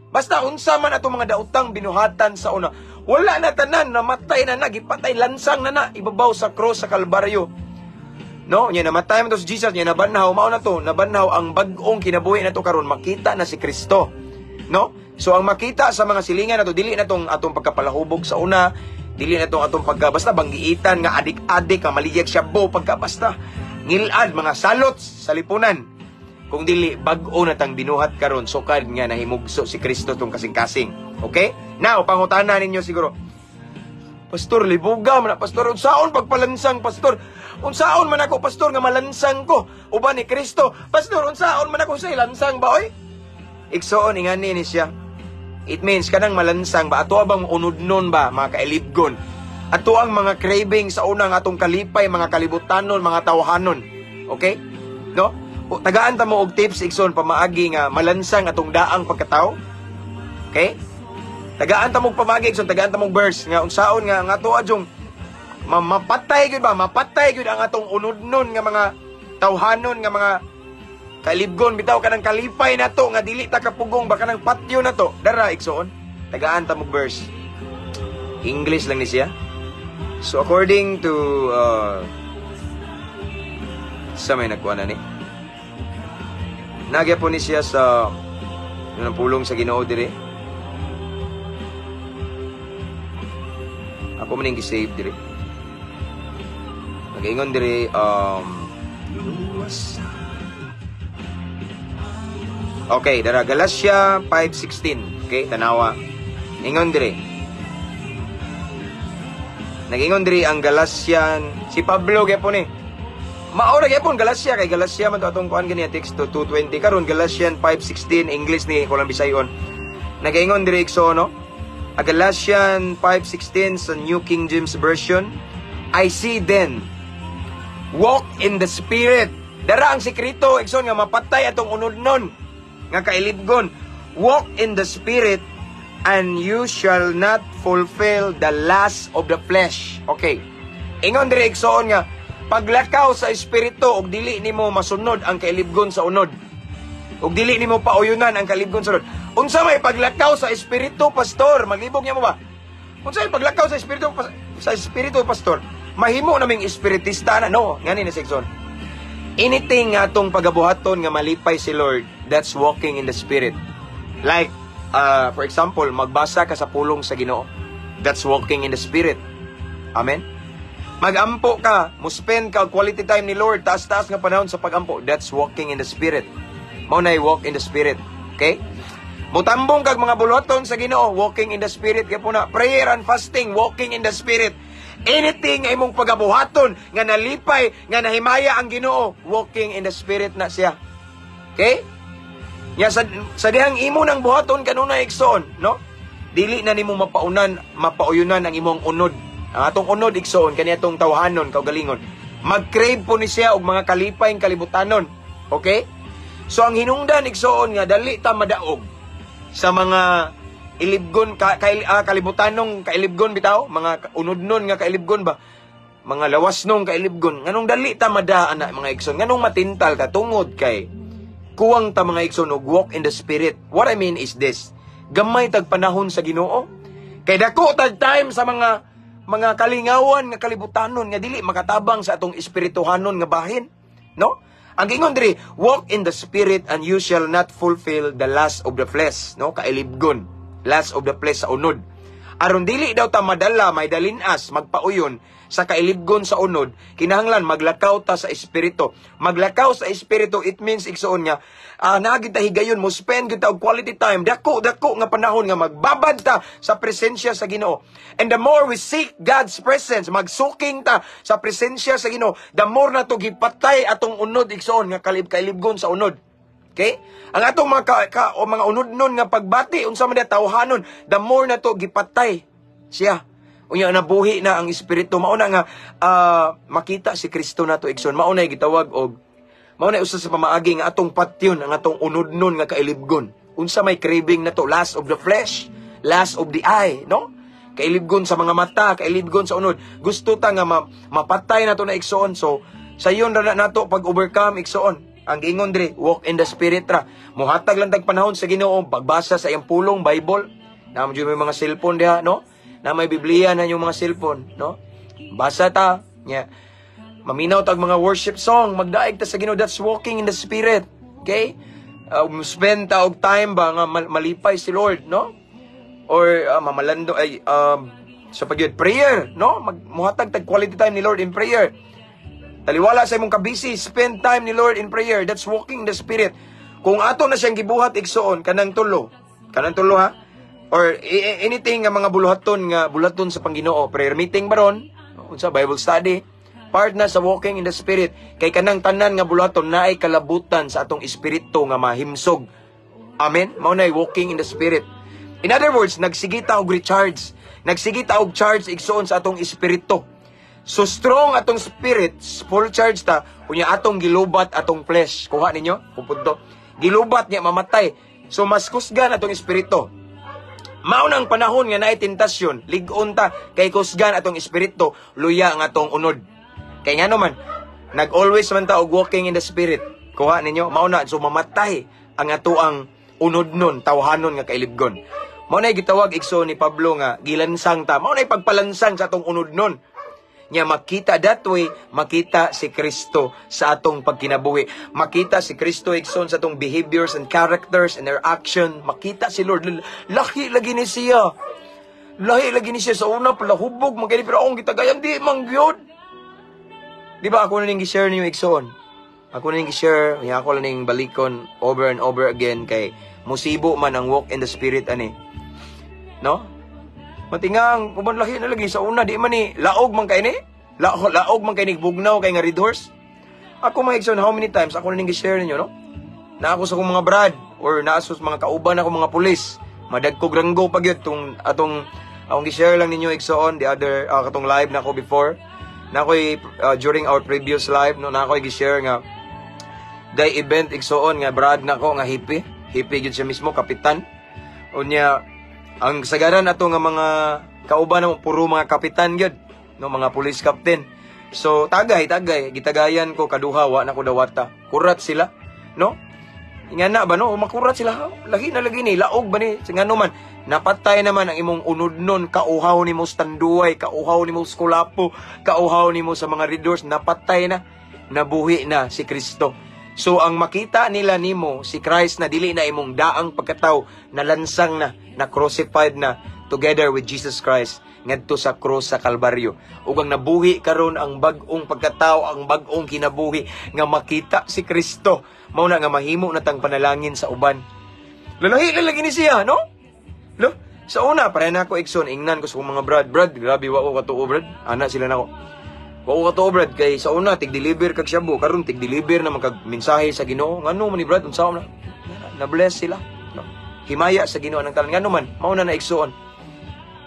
Basta unsa man atong mga daotang binuhatan sa una, wala na tanan, namatay na na, gipatay, lansang na na, ibabaw sa cross sa Kalbaryo. No, nya namatay man to si Jesus, nya nabanhaw, mao na to, nabanhaw ang bag-ong kinabuhi na to karon, makita na si Kristo. No? So ang makita sa mga silingan nato, dili na tong atong pagkapalahubog sa una, dili na tong atong pagka basta banggiitan nga adik-adik nga maliyag shabu, pagka basta ngilad mga salot sa lipunan. Kung dili bag-o na tang binuhat karon sukad nga nahimugso si Kristo tong kasing-kasing. Okay? Now, pangutana ninyo siguro. Pastor, libuga man na, pastor. Unsaon pagpalansang, pastor? Unsaon man ako, pastor, nga malansang ko uban ni Kristo? Pastor, unsaon man ako sa lansang ba, oy? Igsoon, ingani ni siya. It means, kanang malansang ba, ato bang unod nun ba, mga kailibgon? Ato ang mga craving sa unang atong kalipay, mga kalibutanon, mga tawhanon. Okay? No? O, tagaan ta mo og tips, igsoon, pamaagi nga malansang atong daang pagkatao. Okay? Tagaan ta mo og pamaagi, igsoon, tagaan ta mo og verse nga unsaon nga ang ato adyong mapatay gyud ba, mapatay gyud ang atong unodnon nga mga tawhanon nga mga kailibgon bitaw, kanang kalipay nato nga dili ta kapugong ba, kanang patyo nato. Dara, igsoon, tagaan ta mo og verse. English lang ni siya. So according to sa may nagkuha na ni Nagya po ni siya sa ng pulong sa Ginoo dire. Ako man yung gi-save dire. Nag-ingon dire okay, dara Galatia 5:16. Okay, tanawa. Ingon dire. Nag-ingon dire ang Galatian si Pablo gyapon ni. Mao ra gyapon Galatia, kay Galatia man to atong kuan ganiya teksto 2:20 karon, Galatian 5:16, English ni ko lang Bisayon. Nagaingon dire, igsoon, no? A Galatian 5:16 sa New King James Version, "I say then, walk in the Spirit." Dara ang sekreto, igsoon, nga mapatay atong unodnon nga kailibgon. "Walk in the Spirit and you shall not fulfill the lust of the flesh." Okay. Ingon dire, igsoon, nga paglakaw sa espiritu og dili nimo masunod ang kailibgon sa unod. Ug dili nimo pauyunan ang kailibgon sa unod. Unsa may paglakaw sa espiritu, pastor? Maglibog niya mo ba? Unsa may paglakaw sa espiritu, pastor? Mahimo naming espiritista na, no? Ngani na section. Anything nga atong pagabuhaton nga malipay si Lord, that's walking in the Spirit. Like, for example, magbasa ka sa pulong sa Ginoo. That's walking in the Spirit. Amen? Magampo ka, mo spend ka og quality time ni Lord, taas-taas nga panahon sa pagampo. That's walking in the Spirit. Mao na walk in the Spirit. Okay? Mutambong kag mga buluhaton sa Ginoo, walking in the Spirit kay na. Prayer and fasting, walking in the Spirit. Anything nga imong pagabuhaton nga nalipay, nga nahimaya ang Ginoo, walking in the Spirit na siya. Okay? Nya sa dihang imo nang buhaton kanunay, igsoon, no? Dili na nimo mapaunan, mapauyunan ang imong unod. Ang atong unod, igsoon, kani atong tawhanon kaugalingon. Mag-crave po ni siya og mga kalipay kalibutanon. Okay? So ang hinungdan, igsoon, nga dali ta madaog sa mga ilibgon kalibutanong kailibgon bitaw, mga unodnon nga kailibgon ba, mga lawasnong kailibgon. Nganong dali ta madaan na, mga igsoon? Nganong matintal ta? Tungod kay kuwang ta, mga igsoon, og walk in the Spirit. What I mean is this: gamay tag panahon sa Ginoo kay dako tag time sa mga kalingawan nga kalibutanon nga dili makatabang sa atong espirituhanon nga bahin, no? Ang gingon diri, "Walk in the Spirit and you shall not fulfill the lust of the flesh," no? Kailibgon, lust of the flesh sa unod. Aron dili daw ta madala, may dalinas, magpauyon sa kailibgon sa unod, kinahanglan maglakaw ta sa espiritu. Maglakaw sa espiritu, it means, igsoon, nga naa gyud ta higayon mo spend gyud ta og quality time, dako dako nga panahon nga magbabad ta sa presensya sa Ginoo. And the more we seek God's presence, magsuking ta sa presensya sa Ginoo, the more na to gipatay atong unod, igsoon, nga kailibgon sa unod. Okay? Ang atong mga ka, ka, o mga unodnon nga pagbati unsa man diha tawhanon, the more na to gipatay siya. Unya nabuhi na ang espiritu, mao na nga makita si Kristo nato, igsoon. Mao na gitawag og mao na usa sa pamaagi nga atong patyon ang atong unodnon nga kailibgon. Unsa may craving nato? Lust of the flesh, lust of the eye, no? Kailibgon sa mga mata, kailibgon sa unod. Gusto ta nga mapatay nato na, igsoon. So sayon ra na nato pag overcome, igsoon. Ang giingon diri, walk in the spirit ra. Muhatag lang tag panahon sa Ginoo, pagbasa sa iyang pulong, Bible. Na may mga cellphone diha, no? Na may Biblia na yung mga cellphone, no? Basa ta, nya. Maminaw tag mga worship song, magdaig ta sa Ginoo. That's walking in the spirit. Okay? Spend ta og time ba nga malipay si Lord, no? Or mamalando ay sa pagyud prayer, no? Mag muhatag tag quality time ni Lord in prayer. Taliwala sa imong kabisi, spend time ni Lord in prayer. That's walking in the spirit. Kung ato na siyang gibuhat, igsoon, kanang tulo. Kanang tulo ha. Or anything nga mga buluhaton nga buluhaton sa Pangginoo, prayer meeting baron, unsa, Bible study, part na sa walking in the spirit kay kanang tanan nga buluhaton naay kalabutan sa atong espiritu nga mahimsog. Amen. Mao na walking in the spirit. In other words, nagsige ta og recharge. Nagsige ta og charge, igsoon, sa atong espiritu. So strong atong spirit, full charge ta, unya atong gilubat atong flesh. Kuha ninyo? Pupunto. Gilubat niya, mamatay. So mas kusgan atong espiritu. Mao nang panahon nga naay tentasyon, lig-on ta kay kusgan atong espiritu, luya ang atong unod. Kay ngano man, nag-always man ta og walking in the spirit. Kuha ninyo? Mao na so mamatay ang atoang unod nun, tawhanon nga kailibgon. Mao na gitawag, igsoon, ni Pablo nga gilansang ta. Mao na pagpalansang sa atong unod nun. Nya makita that way, makita si Kristo sa atong pagkinabuhi. Makita si Kristo, igsoon, sa atong behaviors and characters and their action. Makita si Lord. Lahi lagi ni siya. Lahi lagi ni siya sa una, palahubog, man kini, pero akong gitagayan, di man gyud. Di ba ako na ning gi-share ninyo, igsoon? Ako na ning gi-share, nya ako lang ning balikon over and over again kay musibo man ang walk in the spirit ani. No? Matingang uban lahi na lagi sa una, di man ni laog man kay ni. Laog, laog man kay ni, bugnaw kay nga red horse. Ako, mga igsoon, how many times ako na ning gi-share ninyo, no? Na ako sa akong mga brad or naa sa mga kauban ako mga pulis. Madagkog ranggo pa gyud tong atong akong gi-share lang ninyo, igsoon, the other katong live na ako before. Na ako'y during our previous live, no, na ako'y gi-share nga day event, igsoon, nga brad na ko nga hepe. Hepe gyud siya mismo, kapitan. Unya ang sagaran ato nga mga kauban na puro mga kapitan gyud, no, mga police captain. So tagay tagay gitagayan ko kaduha, wa na ko dawata. Kurat sila, no? Nga na ba, no, makurat sila. Lagi na lagi ni laog ba ni ngano man napatay naman ang imong unod nun, kauhaw nimo sa Tanduay, kauhaw nimo sa Kulapo, kauhaw nimo sa mga red horse, napatay na, nabuhi na si Kristo. So ang makita nila nimo si Christ na, dili na imong daang pagkatao, nalansang na, na crucified na together with Jesus Christ ngadto sa cross sa Kalbaryo. Ug ang nabuhi karon ang bag-ong pagkatao, ang bag-ong kinabuhi nga makita si Kristo. Mao na nga mahimo na tang panalangin sa uban. Lalahi lagi ni siya, no? Lo, sa una, pareha na ako, igsoon, ingnan ko sa akong mga brad, "Brad, grabe, wa ko katuo, brad." Ana sila nako. "Wa ko katuo, brad, kay sa una, tig-deliver kag shabu, karon tig-deliver na man kag mensahe sa Ginoo. Ngano man ni, brad, unsa na?" Na-bless sila. No? Himaya sa Ginoo ng tanan. Ngano man, mao na na, igsoon.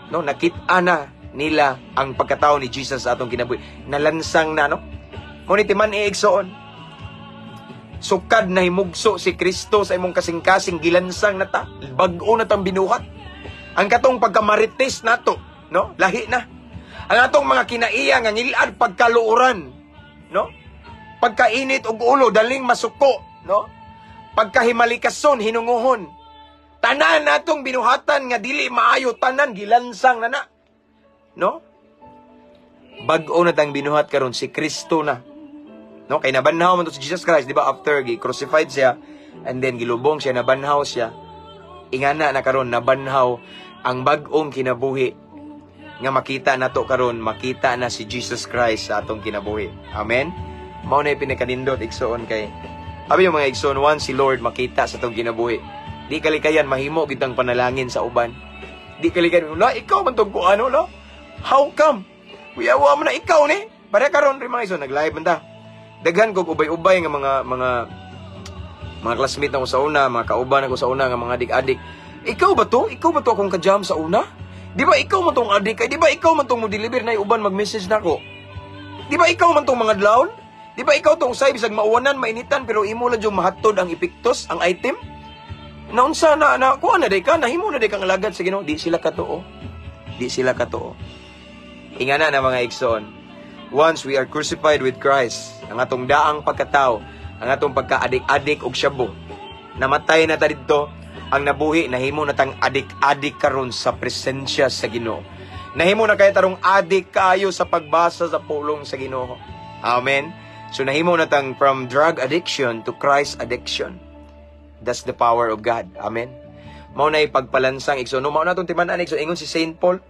No, nakita na nila ang pagkatao ni Jesus sa atong kinabuhi. Nalansang na, no? Mao ni timan igsoon. Sukad na himugso si Kristo sa imong kasing-kasing, gilansang na ta. Bag-o na tang binuhat. Ang katong pagkamarites nato, no? Lahi na. Ang atong mga kinaiya nga ngilad pagkaluoran, no? Pagkainit og ulo, daling masuko, no? Pagkahimalikason, hinunguhon. Tanan natong binuhatan nga dili maayo, tanan gilansang na na. No? Bag-o na tang binuhat karon, si Kristo na. No, kay nabanhaw man to si Jesus Christ, di ba? After gi crucified siya and then gilubong siya, nabanhaw siya. Ingana na karon nabanhaw ang bag-ong kinabuhi nga makita nato karon, makita na si Jesus Christ sa atong kinabuhi. Amen. Mao na pinakanindot, igsoon, kay abi yung mga igsoon, once si Lord makita sa atong kinabuhi, di kalikayan mahimo gitang panalangin sa uban. Di kalikayan, "La, ikaw man tong kuano, lo? How come? Kuya, wa man na ikaw ni." Para karon rin, mga igsoon, nag-live man ta. Daghan kog ubay-ubay nga mga classmate nako sa una, mga kauban ako sa una nga mga adik-adik. "Ikaw ba to? Ikaw ba to akong ka-jam sa una? Di ba ikaw man tong adik? Ay, di ba ikaw man tong mo-deliver na uban mag-message nako? Di ba ikaw man tong mga dlawon? Di ba ikaw tong usay bisag mauwanan, mainitan, pero imo lang yung mahatod ang epektos, ang item? Naunsa na na kuha na day ka, nahimo na day kang alagad sa Ginoo, di sila katuo. Di sila katuo. Ingana na, mga igsoon. Once we are crucified with Christ, ang atong daang pagkatao, ang atong pagka-adik-adik og shabu, namatay na ta didto, ang nabuhi nahimo na tang adik-adik karon sa presensya sa Ginoo. Nahimo na kay tarong adik kaayo sa pagbasa sa pulong sa Ginoo. Amen. So nahimo na tang from drug addiction to Christ addiction. That's the power of God. Amen. Mao na pagpalansang, igsoon. No, mao na itong timan-an, igsoon. Ingon si Saint Paul,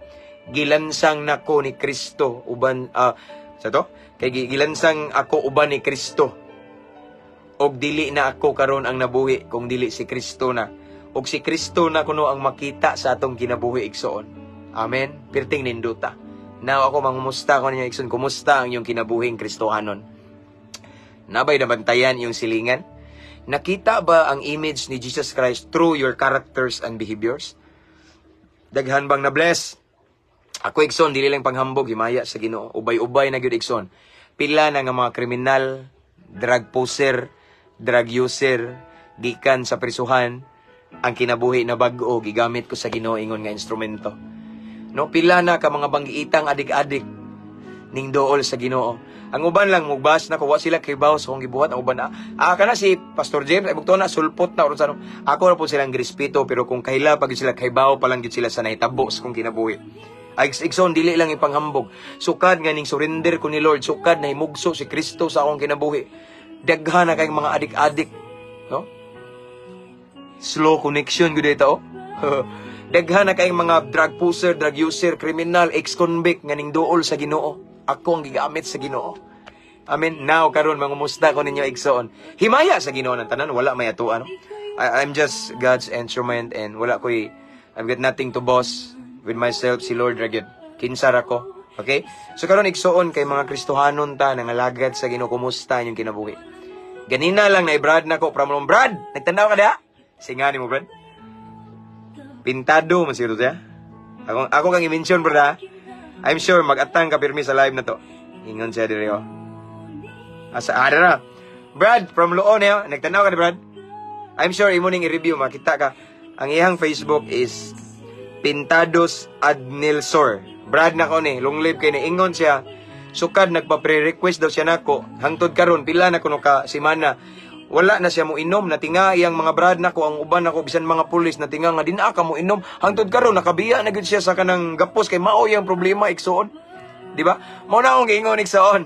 gilansang nako ni Kristo uban sa to? Kay gilansang ako uban ni Kristo. Og dili na ako karon ang nabuhi kung dili si Kristo na. Og si Kristo na kuno ang makita sa atong kinabuhi, igsoon. Amen. Pirting nindota. Now ako mangumusta ko ninyo, igsoon, kumusta ang iyong kinabuhing Kristohanon? Nabay nabantayan iyong silingan? Nakita ba ang image ni Jesus Christ through your characters and behaviors? Daghan bang na-bless? Ako, igsoon, dili lang panghambog, himaya sa Ginoo. Ubay-ubay na gyud, igsoon. Pila na nga mga kriminal, drug poser, drug user, gikan sa prisuhan, ang kinabuhi na bag-o, gigamit ko sa Ginoo ingon nga instrumento. No, pila na ka mga banggiitang adik-adik ning dool sa Ginoo. Ang uban lang mugbas na ko, wa sila kibaw sa akong gibuhat. Ang uban na, kana si Pastor James, ay bugto na sulpot na or sa ano. Ako ra po silang girespeto, pero kung kaila pag sila kaybaw pa lang gyud sila sa nahitabo sa akong kinabuhi. Ay, igsoon, dili lang ipanghambog. Sukad nga ning surrender ko ni Lord, sukad na himugso si Kristo sa akong kinabuhi, daghan na kayong mga adik-adik, no? Slow connection gud ito. Daghan na kayong mga drug pusher, drug user, criminal, ex-convict nga ning duol sa Ginoo. Ako ang gigamit sa Ginoo. Amen. Now karon mangumusta ko ninyo, igsoon. Himaya sa Ginoo ng tanan, wala may atuan, no? I'm just God's instrument and wala ko'y I've got nothing to boast with myself, si Lord ra gyud. Kinsa ra ko. Okay? So karon, igsoon, kay mga Kristohanon ta nangalagad sa Ginoo, kumusta inyong kinabuhi? Ganina lang na Brad nako from Brad. Nagtanaw ka diha? Singa ni mo, Brad. Pintado man siguro siya. Ako kang i-mention, brad, ha. I'm sure mag-atang ka pirmi sa live na to. Ingon siya diri oh. Asa ada na. Brad from Loon eh. Nagtanaw ka ni Brad? I'm sure imo ning i-review makita ka. Ang iyang Facebook is Pintados Adnilsor. Brad na ko ni, long live kay ni. Ingon siya, sukad nagpa-pre-request daw siya nako, hangtod karon pila na kuno ka semana wala na siya mo inom. Natinga iyang mga brad nako, ang uban nako, bisan mga pulis natinga nga di na ka mo inom. Hangtod karon nakabiya na gyud siya sa kanang gapos kay mao iyang problema, igsoon. Di ba? Mao na akong giingon, igsoon.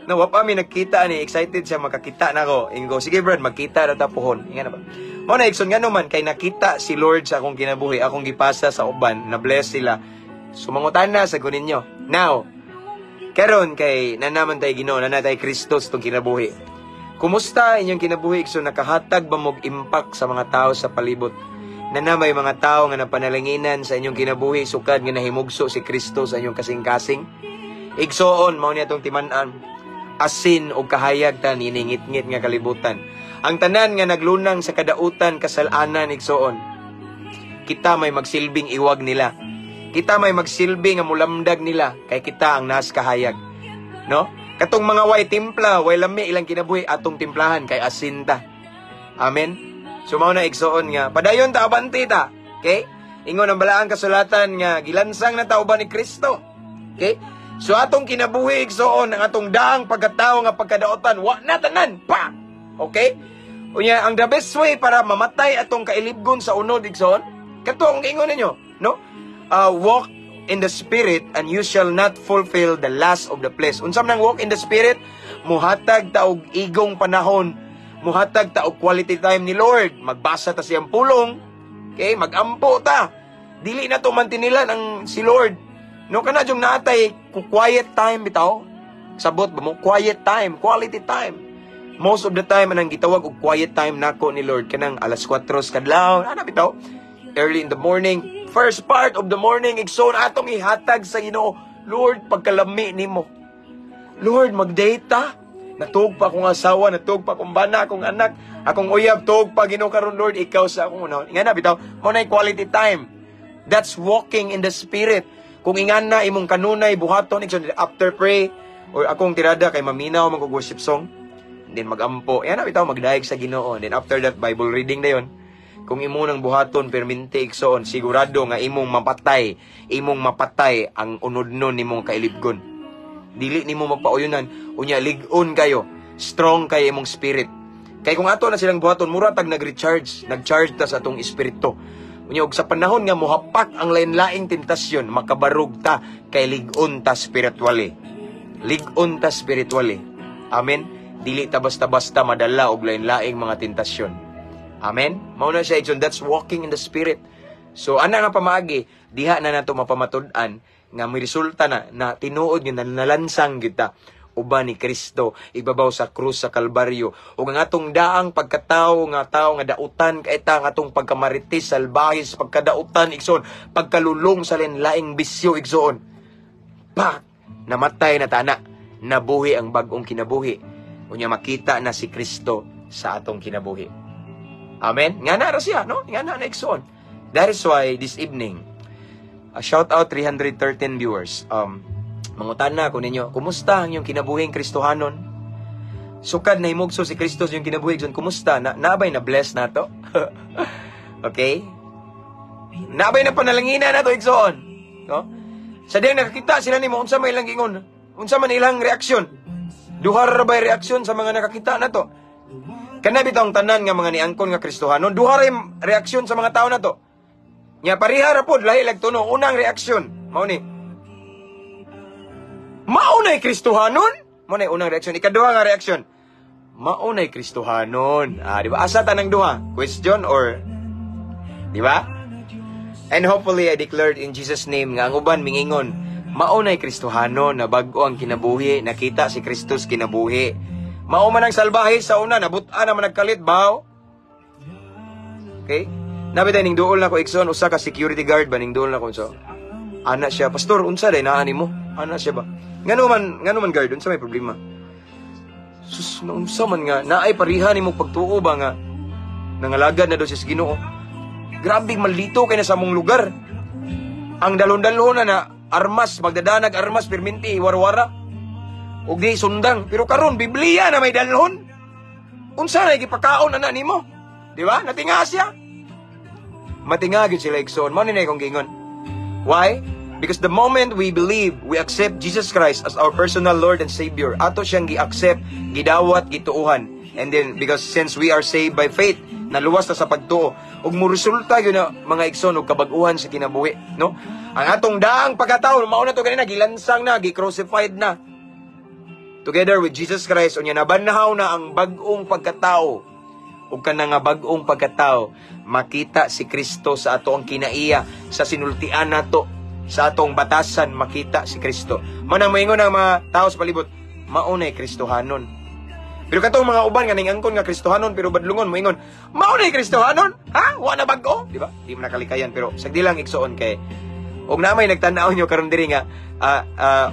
No, wa pa mi nagkita ni, excited siya makakita nako. Ingo, sige Brad, magkita na ta pohon. Inga na ba? Mao na, igsoon, ngano man kay nakita si Lord sa akong kinabuhi, akong gipasa sa uban, na bless sila. Sumangutan na sa ninyo. Now, karon kay nanaman tay Ginoo, nanatay Kristo sa tong kinabuhi. Kumusta inyong kinabuhi? So nakahatag ba mog impact sa mga tao sa palibot? Nanamay mga tao nga napanalanginan sa inyong kinabuhi sukad nga nahimugso si Kristo sa inyong kasing-kasing? Igsoon, mao niya tong timan-an. Asin o kahayag ta niningit-ngit nga kalibutan. Ang tanan nga naglunang sa kadautan, kasalanan, igsoon. Kita may magsilbing iwag nila. Kita may magsilbi nga mulamdag nila kay kita ang nas kahayag. No? Katong mga way timpla, way lami ilang kinabuhi, atong timplahan kay asin ta. Amen. So mao na, igsoon, nga padayon ta, abante ta. Okay? Ingon ang balaang kasulatan nga gilansang na ta uban ni Kristo. Okay? So atong kinabuhi, igsoon, ang atong daang pagkatao nga pagkadaotan, wa na tanan pa. Okay? Unya, ang the best way para mamatay atong kailibgon sa unod, igsoon, kato ang giingon ninyo, no? Walk in the Spirit and you shall not fulfill the lust of the flesh. Unsa man ang walk in the Spirit? Muhatag ta og igong panahon, muhatag ta og quality time ni Lord, magbasa ta siyang pulong, okay? Magampo ta. Dili na to mantinilan ang si Lord. No, kana jung naatay quiet time bitaw. Sabot ba mo? Quiet time, quality time. Most of the time anang gitawag og quiet time nako ni Lord kanang alas 4 sa kadlawon, ana bitaw. Early in the morning, first part of the morning, igsoon, atong ihatag sa Ginoo. Lord, pagkalami nimo. Lord, mag-data. Natug pa akong asawa, natug pa akong bana, akong anak, akong uyab, tug pa Ginoo karon Lord, ikaw sa akong unahon. Nga na bitaw, mo na quality time. That's walking in the Spirit. Kung ingan na imong kanunay buhaton, igsoon, after pray or akong tirada kay maminaw man kog worship song, then magampo. Yan na bitaw, magdayeg sa Ginoo. Then after that, Bible reading na yon. Kung imo nang buhaton permente, igsoon, sigurado nga imong mapatay ang unodnon nimong kailibgon. Dili nimo magpauyunan, unya lig-on kayo, strong kay imong spirit. Kay kung ato na silang buhaton, mura tag nag-recharge, nag-charge ta sa atong espiritu. Unya og sa panahon nga mohapak ang lain-laing tentasyon, makabarog ta kay lig-on ta spiritually. Lig-on ta spiritually. Amen. Dili ta basta-basta madala og lain-laing mga tentasyon. Amen. Mao na siya, igsoon, that's walking in the Spirit. So ana nga pamaagi, diha na nato mapamatud-an nga may resulta na na tinuod nga nalansang kita uban ni Kristo ibabaw sa krus sa Kalbaryo, ug ang atong daang pagkatawo nga tawo nga dautan kay ta, ang atong pagkamarites, salbahis, pagkadautan, igsoon, pagkalulong sa lain-laing bisyo, igsoon, pak, namatay na tana, nabuhi ang bag-ong kinabuhi. Unya makita na si Kristo sa atong kinabuhi. Amen. Nga na ra siya, no? Nga na na, igsoon. That is why this evening, shout out 313 viewers. Mangutana ko ninyo, kumusta ang inyong kinabuhing Kristohanon? Sukad na himugso si Kristo sa inyong kinabuhi, igsoon, kumusta? Na nabay na bless nato? Okay? Nabay na panalangina nato, igsoon? No? Sa diyang nakakita sila nimo, unsa may ilang ingon? Unsa man ilang reaksyon? Duha ra ba'y reaksyon sa mga nakakita nato? Kana bitawng tanan nga mga niangkon nga Kristohanon, duha ra reaksyon sa mga tao nato. Nya pareha ra pod, lahi lag tuno. Unang reaksyon, mao ni, "Mao na'y Kristohanon?" Mao na'y unang reaksyon. Ikaduha nga reaksyon, "Mao na'y Kristohanon." Ah, di ba? Asa tanang duha? Question or, di ba? And hopefully, I declared in Jesus' name nga ang uban mingingon, "Mao na'y Kristohanon, na bag-o ang kinabuhi, nakita si Kristus kinabuhi. Mao man ang salbahe sa una, nabutan naman nagkalit, baw." Okay? Nabi tayo ning duol na ko, igsoon, usa ka security guard ba, ning duol na ko. So, ana siya, "Pastor, unsa day naa nimo?" Ana siya ba? Ngano man, guard, unsa may problema?" "Sus, naunsa man nga, naay pariha nimo pagtuo ba nga, nangalagad na daw siya sa Ginoo. Grabe, maldito kay na sa among lugar. Ang dalon-dalon na na, armas, magdadanag armas, pirminti, warwara. Ug di sundang. Pero karon Biblia na may dalhon. Unsa na gipakaon ana nimo?" Di ba? Natinga siya. Matinga gyud sila, igsoon. Mao ni na akong giingon. Why? Because the moment we believe, we accept Jesus Christ as our personal Lord and Savior, ato siyang gi-accept, gidawat, gituuhan. And then, because since we are saved by faith, naluwas na sa pagtuo, ug mo resulta yun na, mga igsoon, og kabag-uhan sa kinabuhi, no? Ang atong daang pagkatao, mao na to ganina, gilansang na, gi-crucified na together with Jesus Christ, unya nabanhaw na ang bag-ong pagkatao. Ug kana nga bag-ong pagkatao, makita si Kristo sa ato ang kinaiya, sa sinultian nato, sa atong batasan, makita si Kristo. Mao nang moingon ang mga tao sa palibot, "Mao na'y Kristohanon." Pero katong mga uban nga ningangkon nga Kristohanon pero badlungon, moingon, "Mao na'y Kristohanon? Ha? Wa na bag-o?" Di ba? Di mo nakalikayan, pero sagdi lang, igsoon, kay og namay nagtan-aw nyo karon diri nga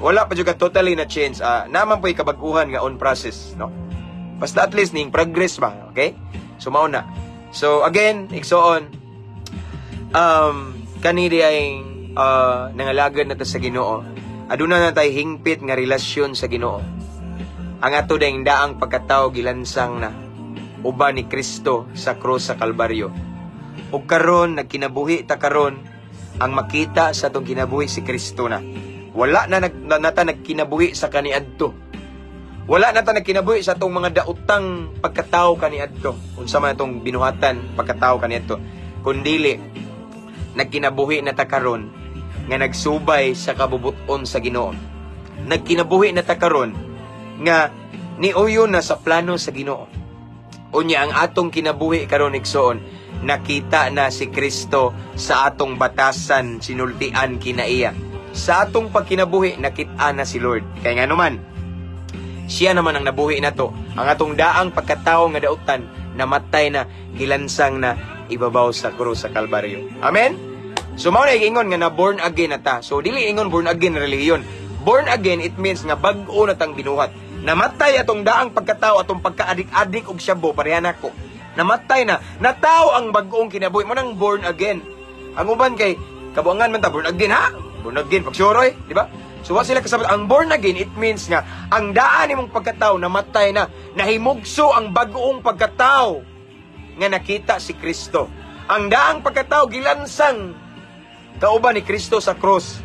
wala pa jud ka totally na change, naman po'y kabag-uhan nga on process, no? Basta at least ning progress ba, okay? So mao na. So again, igsoon, kani di ay nangalagad na ta sa Ginoo, aduna na tay hingpit nga relasyon sa Ginoo. Ang ato dayong daang pagkatao gilansang na uban ni Kristo sa krus sa Kalbaryo. Ug karon nagkinabuhi ta karon, ang makita sa atong kinabuhi si Kristo na. Wala na, nata nagkinabuhi sa kaniadto. Wala na ta nagkinabuhi sa atong mga daotang pagkatao kaniadto. Unsa man atong binuhatan pagkatao kaniadto. Kundili nagkinabuhi na ta karon nga nagsubay sa kabubuton sa Ginoo. Nagkinabuhi na ta karon nga niuyon na sa plano sa Ginoo. Unya ang atong kinabuhi karon, igsoon, nakita na si Kristo sa atong batasan, sinultian, kinaiya. Sa atong pagkinabuhi, nakita na si Lord. Kaya nga naman, siya naman ang nabuhi nato. Ang atong daang pagkatao nga dautan, namatay na, gilansang na, ibabaw sa krus sa Kalbaryo. Amen? So mao na ingon nga na born again na ta. So dili ingon born again relihiyon. Born again, it means nga bag-o na tang binuhat. Namatay atong daang pagkatao, atong pagkaadik-adik og shabu, pareha nako. Namatay na. Nataw ang bag-ong kinabuhi. Mao nang born again. Ang uban kay Kabuangan man ta, born again ha? Born again, pag sure, eh, di ba? So wa sila kasabot. Ang born again, it means nga, ang daan nimong pagkatao, namatay na, nahimugso ang bag-ong pagkatao nga nakita si Kristo. Ang daang pagkatao, gilansang kauban ni Kristo sa cross.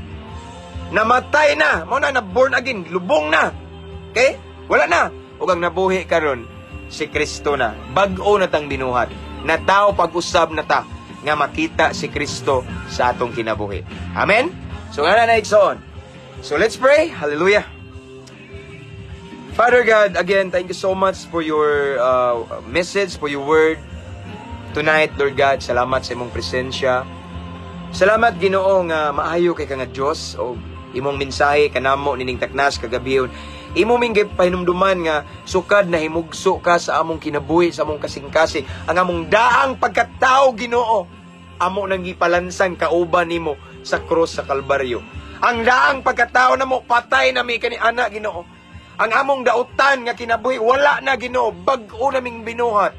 Namatay na, mao na na born again, lubong na. Okay? Wala na. Ug ang nabuhi karon si Kristo na. Bag-o na tang binuhat. Na tao pag-usab na ta nga makita si Kristo sa atong kinabuhi. Amen? So nga na, igsoon. So let's pray. Hallelujah. Father God, again, thank you so much for your message, for your word tonight, Lord God. Salamat sa imong presensya. Salamat, Ginoo, nga maayo kay ka nga Dios o imong mensahe kanamo nining taknas kagabihon. Imo ming gipahinumduman nga sukad na himugso ka sa among kinabuhi, sa among kasing-kasing, ang among daang pagkatao, Ginoo, amo nang gipalansang kauban nimo sa krus sa Kalbaryo. Ang daang pagkatao namo, patay na mi kani ana, Ginoo. Ang among dautan nga kinabuhi wala na, Ginoo, bag-o naming binuhat.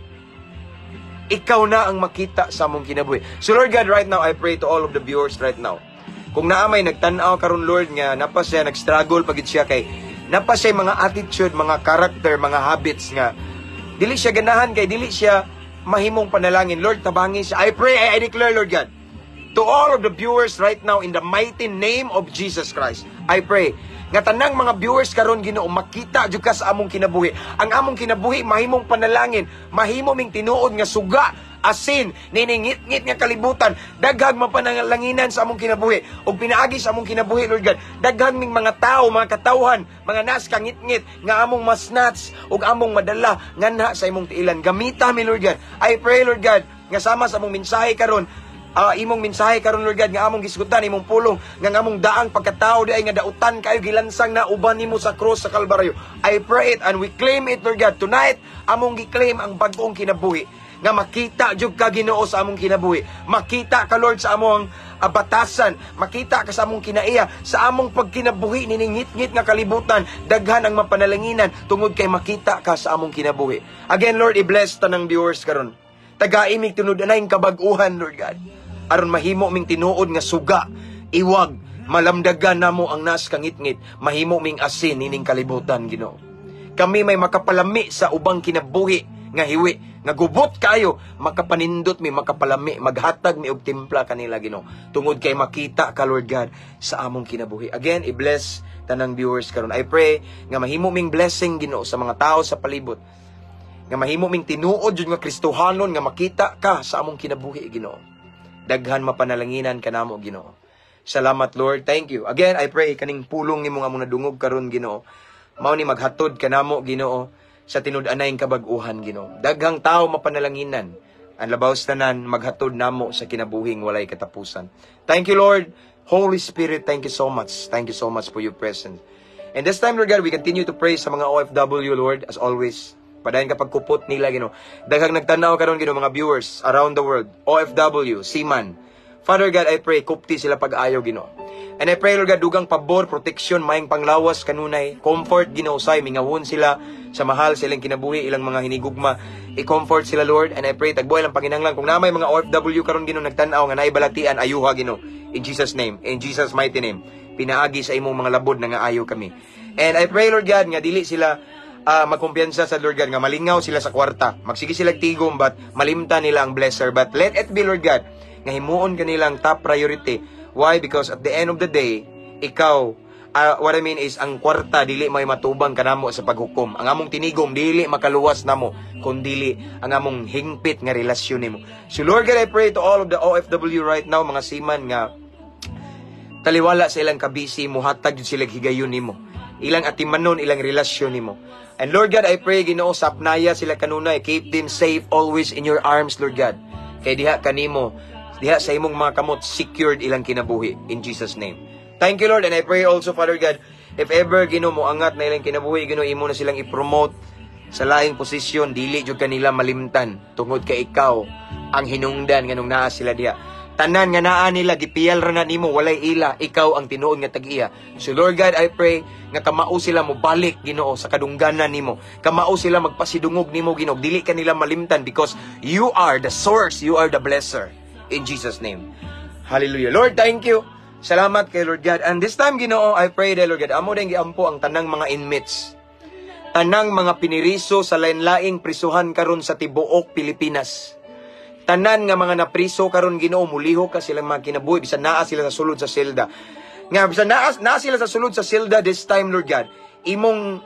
Ikaw na ang makita sa among kinabuhi. So Lord God, right now, I pray to all of the viewers right now. Kung naa may nagtan-aw karon, Lord, nga napa siya nag-struggle pagid siya kay napa siya mga attitude, mga character, mga habits nga dili siya ganahan kay dili siya mahimong panalangin. Lord, tabangi siya. I pray, I declare, Lord God, to all of the viewers right now, in the mighty name of Jesus Christ, I pray nga tanang mga viewers karon, Ginoo, makita jud ka sa among kinabuhi. Ang among kinabuhi mahimong panalangin, mahimo ming tinuod nga suga, asin niningit-ngit nga kalibutan. Daghang mapanalanginan sa among kinabuhi ug pinaagi sa among kinabuhi, Lord God, daghang ming mga tao, mga katawhan, mga nas kangitngit nga among masnatch ug among madala nganha sa imong tiilan. Gamita mi, Lord God. I pray, Lord God, nga sama sa among mensahe karon, imong mensahe karon, Lord God, nga among gisgutan imong pulong nga ang among daang pagkatao di ay nga dautan kayo gilansang na uban nimo sa cross sa Kalbaryo. I pray it and we claim it, Lord God. Tonight, among gi-claim ang bag-ong kinabuhi nga makita jud ka, Ginoo, sa among kinabuhi. Makita ka, Lord, sa among batasan, makita ka sa among kinaiya, sa among pagkinabuhi niningit-ngit nga kalibutan. Daghan ang mapanalanginan tungod kay makita ka sa among kinabuhi. Again, Lord, i-bless tanang viewers karon. Tagai mig tinud-anay kabag-uhan, Lord God, aron mahimo ming tinuod nga suga, iwag, malamdagan namo ang nas kangitngit, mahimo ming asin nining kalibutan, Ginoo. Kami may makapalami sa ubang kinabuhi nga hiwi, nga gubot kayo, makapanindot mi, makapalami, maghatag mi og timpla kanila, Ginoo. Tungod kay makita ka, Lord God, sa among kinabuhi. Again, i-bless tanang viewers karon. I pray nga mahimo ming blessing, Ginoo, sa mga tao sa palibot. Nga mahimo ming tinuod jud nga Kristohanon nga makita ka sa among kinabuhi, Ginoo. Daghan mapanalanginan kanamo, Ginoo. Salamat, Lord. Thank you. Again, I pray kaning pulong nimo nga among nadungog karon, Ginoo, mao ni maghatod kanamo, Ginoo, sa tinud-anay kabag-uhan, Ginoo. Daghang tao mapanalanginan. Ang labaw sa tanan, maghatod namo sa kinabuhing walay katapusan. Thank you, Lord. Holy Spirit, thank you so much. Thank you so much for your presence. And this time, Lord God, we continue to pray sa mga OFW, Lord, as always. Padayon ka pagkupot nila, Ginoo. Daghang nagtanaw karon, Ginoo, mga viewers around the world. OFW, seaman. Father God, I pray, kupti sila pag-ayo, Ginoo. And I pray, Lord God, dugang pabor, protection, maayong panglawas kanunay, comfort, Ginoo, say, mingawon sila sa mahal sa ilang kinabuhi, ilang mga hinigugma. I-comfort sila, Lord, and I pray, tagbuhay lang panginanglan. Kung naa may mga OFW karon, Ginoo, nagtan-aw nga naay balatian, ayuha, Ginoo. In Jesus' name, in Jesus' mighty name. Pinaagi sa imong mga labod na nga ayo kami. And I pray, Lord God, nga dili sila magkumpiyansa sa Lord God, nga malingaw sila sa kwarta. Magsige sila tigom, but malimta nila ang blesser. But let it be, Lord God, nga himuon kanilang top priority. Why? Because at the end of the day, ikaw, what I mean is, ang kwarta dili may matubang kanamo sa paghukom. Ang among tinigom dili makaluwas namo, kun dili ang among hingpit nga relasyon nimo. So Lord God, I pray to all of the OFW right now, mga seaman nga taliwala sa ilang kabisi, muhatag jud sila higayon nimo. Ilang atimanon, ilang relasyon nimo. And Lord God, I pray, Ginoo, sapnaya sila kanunay. Keep them safe always in your arms, Lord God. Kay diha kanimo, diha sa imong mga kamot, secured ilang kinabuhi. In Jesus' name. Thank you, Lord. And I pray also, Father God, if ever, Ginoo, mo angat na ilang kinabuhi, Ginoo, imo na silang i-promote sa laing posisyon, dili jud kanila malimtan tungod kay ikaw ang hinungdan nganong naa sila diha. Tanan nga naa nila gipiyal ra na nimo, walay ila, ikaw ang tinuod nga tag-iya. So Lord God, I pray nga kamao sila mo balik, Ginoo, sa kadungganan nimo. Kamao sila magpasidungog nimo, Ginoo. Dili kanila malimtan because you are the source, you are the blesser. In Jesus' name. Hallelujah. Lord, thank you. Salamat kay Lord God. And this time, Ginoo, I pray that, Lord God, amo din giampo ang tanang mga inmates. Tanang mga piniriso sa lain-laing prisuhan karon sa tibuok Pilipinas. Tanan nga mga napriso karon, Ginoo, mulihok ka silang mga kinabuhi bisan naa sila sa sulod sa selda. Nga bisan naa sila sa sulod sa selda this time, Lord God, imong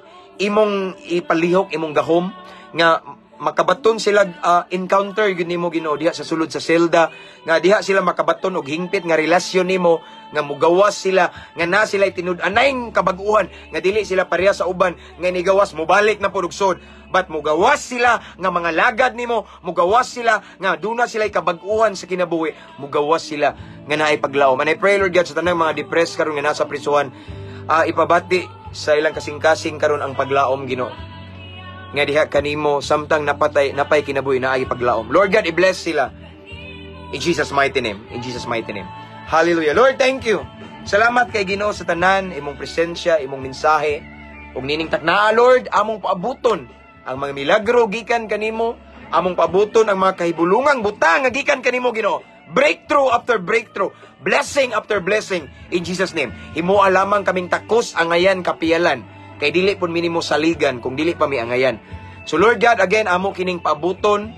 ipalihok imong gahom nga makabaton sila encounter gyud nimo, Ginoo, diha sa sulod sa selda, nga diha sila makabaton og hingpit nga relasyon nimo, nga mugawas sila nga na sila tinud-anay kabag-uhan, nga dili sila pareha sa uban nga nigawas mobalik na pud og sud, but mugawas sila nga mga lagad nimo, mugawas sila nga duna sila kabag-uhan sa kinabuhi, mugawas sila nga naay paglaom. And I pray, Lord God, sa tanang mga depressed karon nga nasa prisuhan, ipabati sa ilang kasing-kasing karon ang paglaom, Ginoo, nga diha kanimo samtang napatay napay kinabuhi naay paglaom. Lord God, i-bless sila. In Jesus' mighty name. In Jesus' mighty name. Hallelujah. Lord, thank you. Salamat kay Ginoo sa tanan, imong presensya, imong mensahe. Ug nining taknaa, Lord, among paabuton ang mga milagro gikan kanimo, among paabuton ang mga kahibulungang butang nga gikan kanimo, Ginoo. Breakthrough after breakthrough, blessing after blessing in Jesus' name. Himoa lamang kaming takos angayan kapiyalan kay dili pud mi nimo saligan kung dili pa mi angayan. So Lord God, again, amo kining paabuton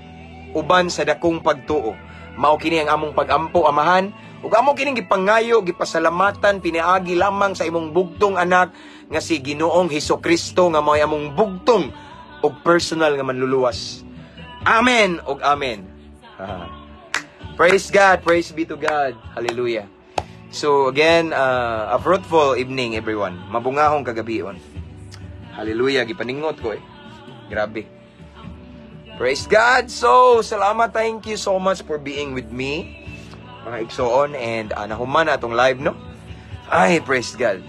uban sa dakong pagtuo. Mao kini ang among pagampo, Amahan, ug amo kining gipangayo, gipasalamatan piniagi lamang sa imong bugtong anak nga si Ginoong Hesus Kristo nga mao'y among bugtong ug personal nga manluluwas. Amen ug amen. Praise God, praise be to God. Hallelujah. So again, a fruitful evening, everyone. Mabungahong kagabion. Hallelujah, gipaningot ko eh. Grabe. Praise God. So, salamat. Thank you so much for being with me, mga igsoon, and nahuman na atong live, no? Ay, praise God.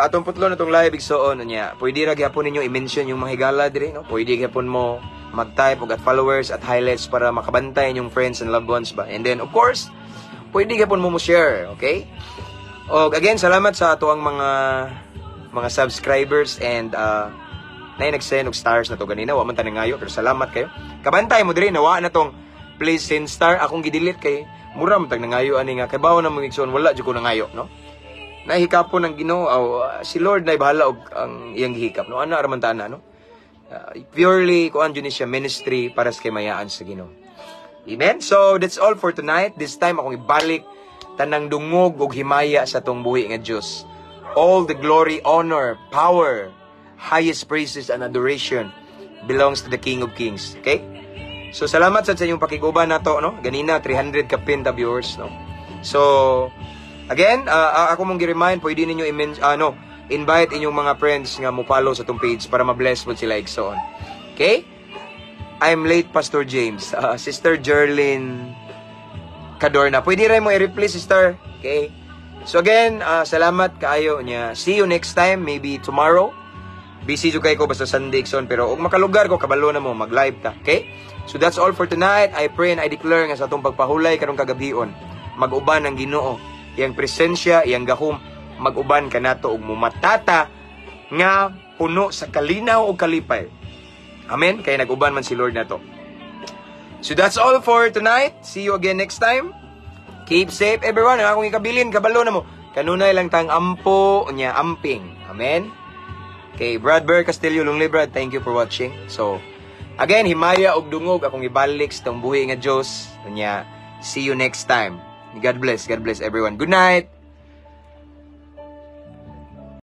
Atong putlo na atong live, igsoon niya. Pwede ra gyapon ninyo i-mention yung mga higala dire, no? Pwede gyapon mo mag-type og @followers, @highlights para makabantay inyong friends and loved ones ba. And then, of course, pwede gyapon mo mo share, okay? Og again, salamat sa ato ang mga subscribers and na nag-send og stars na to ganina, wa man ta nangayo, pero salamat kayo. Kabantay mo diri, nawa na tong "Please send star", akong gi-delete kay mura man tag nangayo ani nga kay bawo na mo, igsoon, wala jud ko nangayo, no? Nahikapon ng Ginoo, aw, si Lord na bahala og ang iyang gihikap, no? Ana ra man ta na, no? Purely kuan jud ni siya, ministry para sa kaymayaan sa Ginoo. Amen. So that's all for tonight. This time akong ibalik tanang dungog ug himaya sa atong buhi nga Dios. All the glory, honor, power, highest praises and adoration belongs to the King of Kings. Okay? So salamat sa inyong pakiguban nato, no? Ganina 300 kapin ta viewers, no? So again, ako mong gi-remind, pwede ninyo no, invite inyong mga friends nga mo follow sa atong page para ma-bless pod sila, igsoon. Okay? I'm late, Pastor James. Sister Jerlyn Cadorna. Pwede rin mo i-reply, sister. Okay? So again, salamat kaayo niya. See you next time, maybe tomorrow. Busy jud kay ko basta Sunday, igsoon, pero og makalugar ko, kabalo na mo mag-live ta. Okay? So that's all for tonight. I pray and I declare nga sa atong pagpahulay karong kagabion, mag-uban ang Ginoo, iyang presensya, iyang gahom, mag-uban kanato ug mumatata nga puno sa kalinaw ug kalipay. Amen. Kay nag-uban man si Lord nato. So that's all for tonight. See you again next time. Keep safe, everyone. Ang akong ikabilin, kabalo na mo. Kanunay lang tang ampo nya amping. Amen. Okay, Brad Bear Castillo, Lungley Brad, thank you for watching. So, again, himaya og dungog akong ibalik sa tong buhi nga Dios. Nya, see you next time. God bless. God bless everyone. Good night.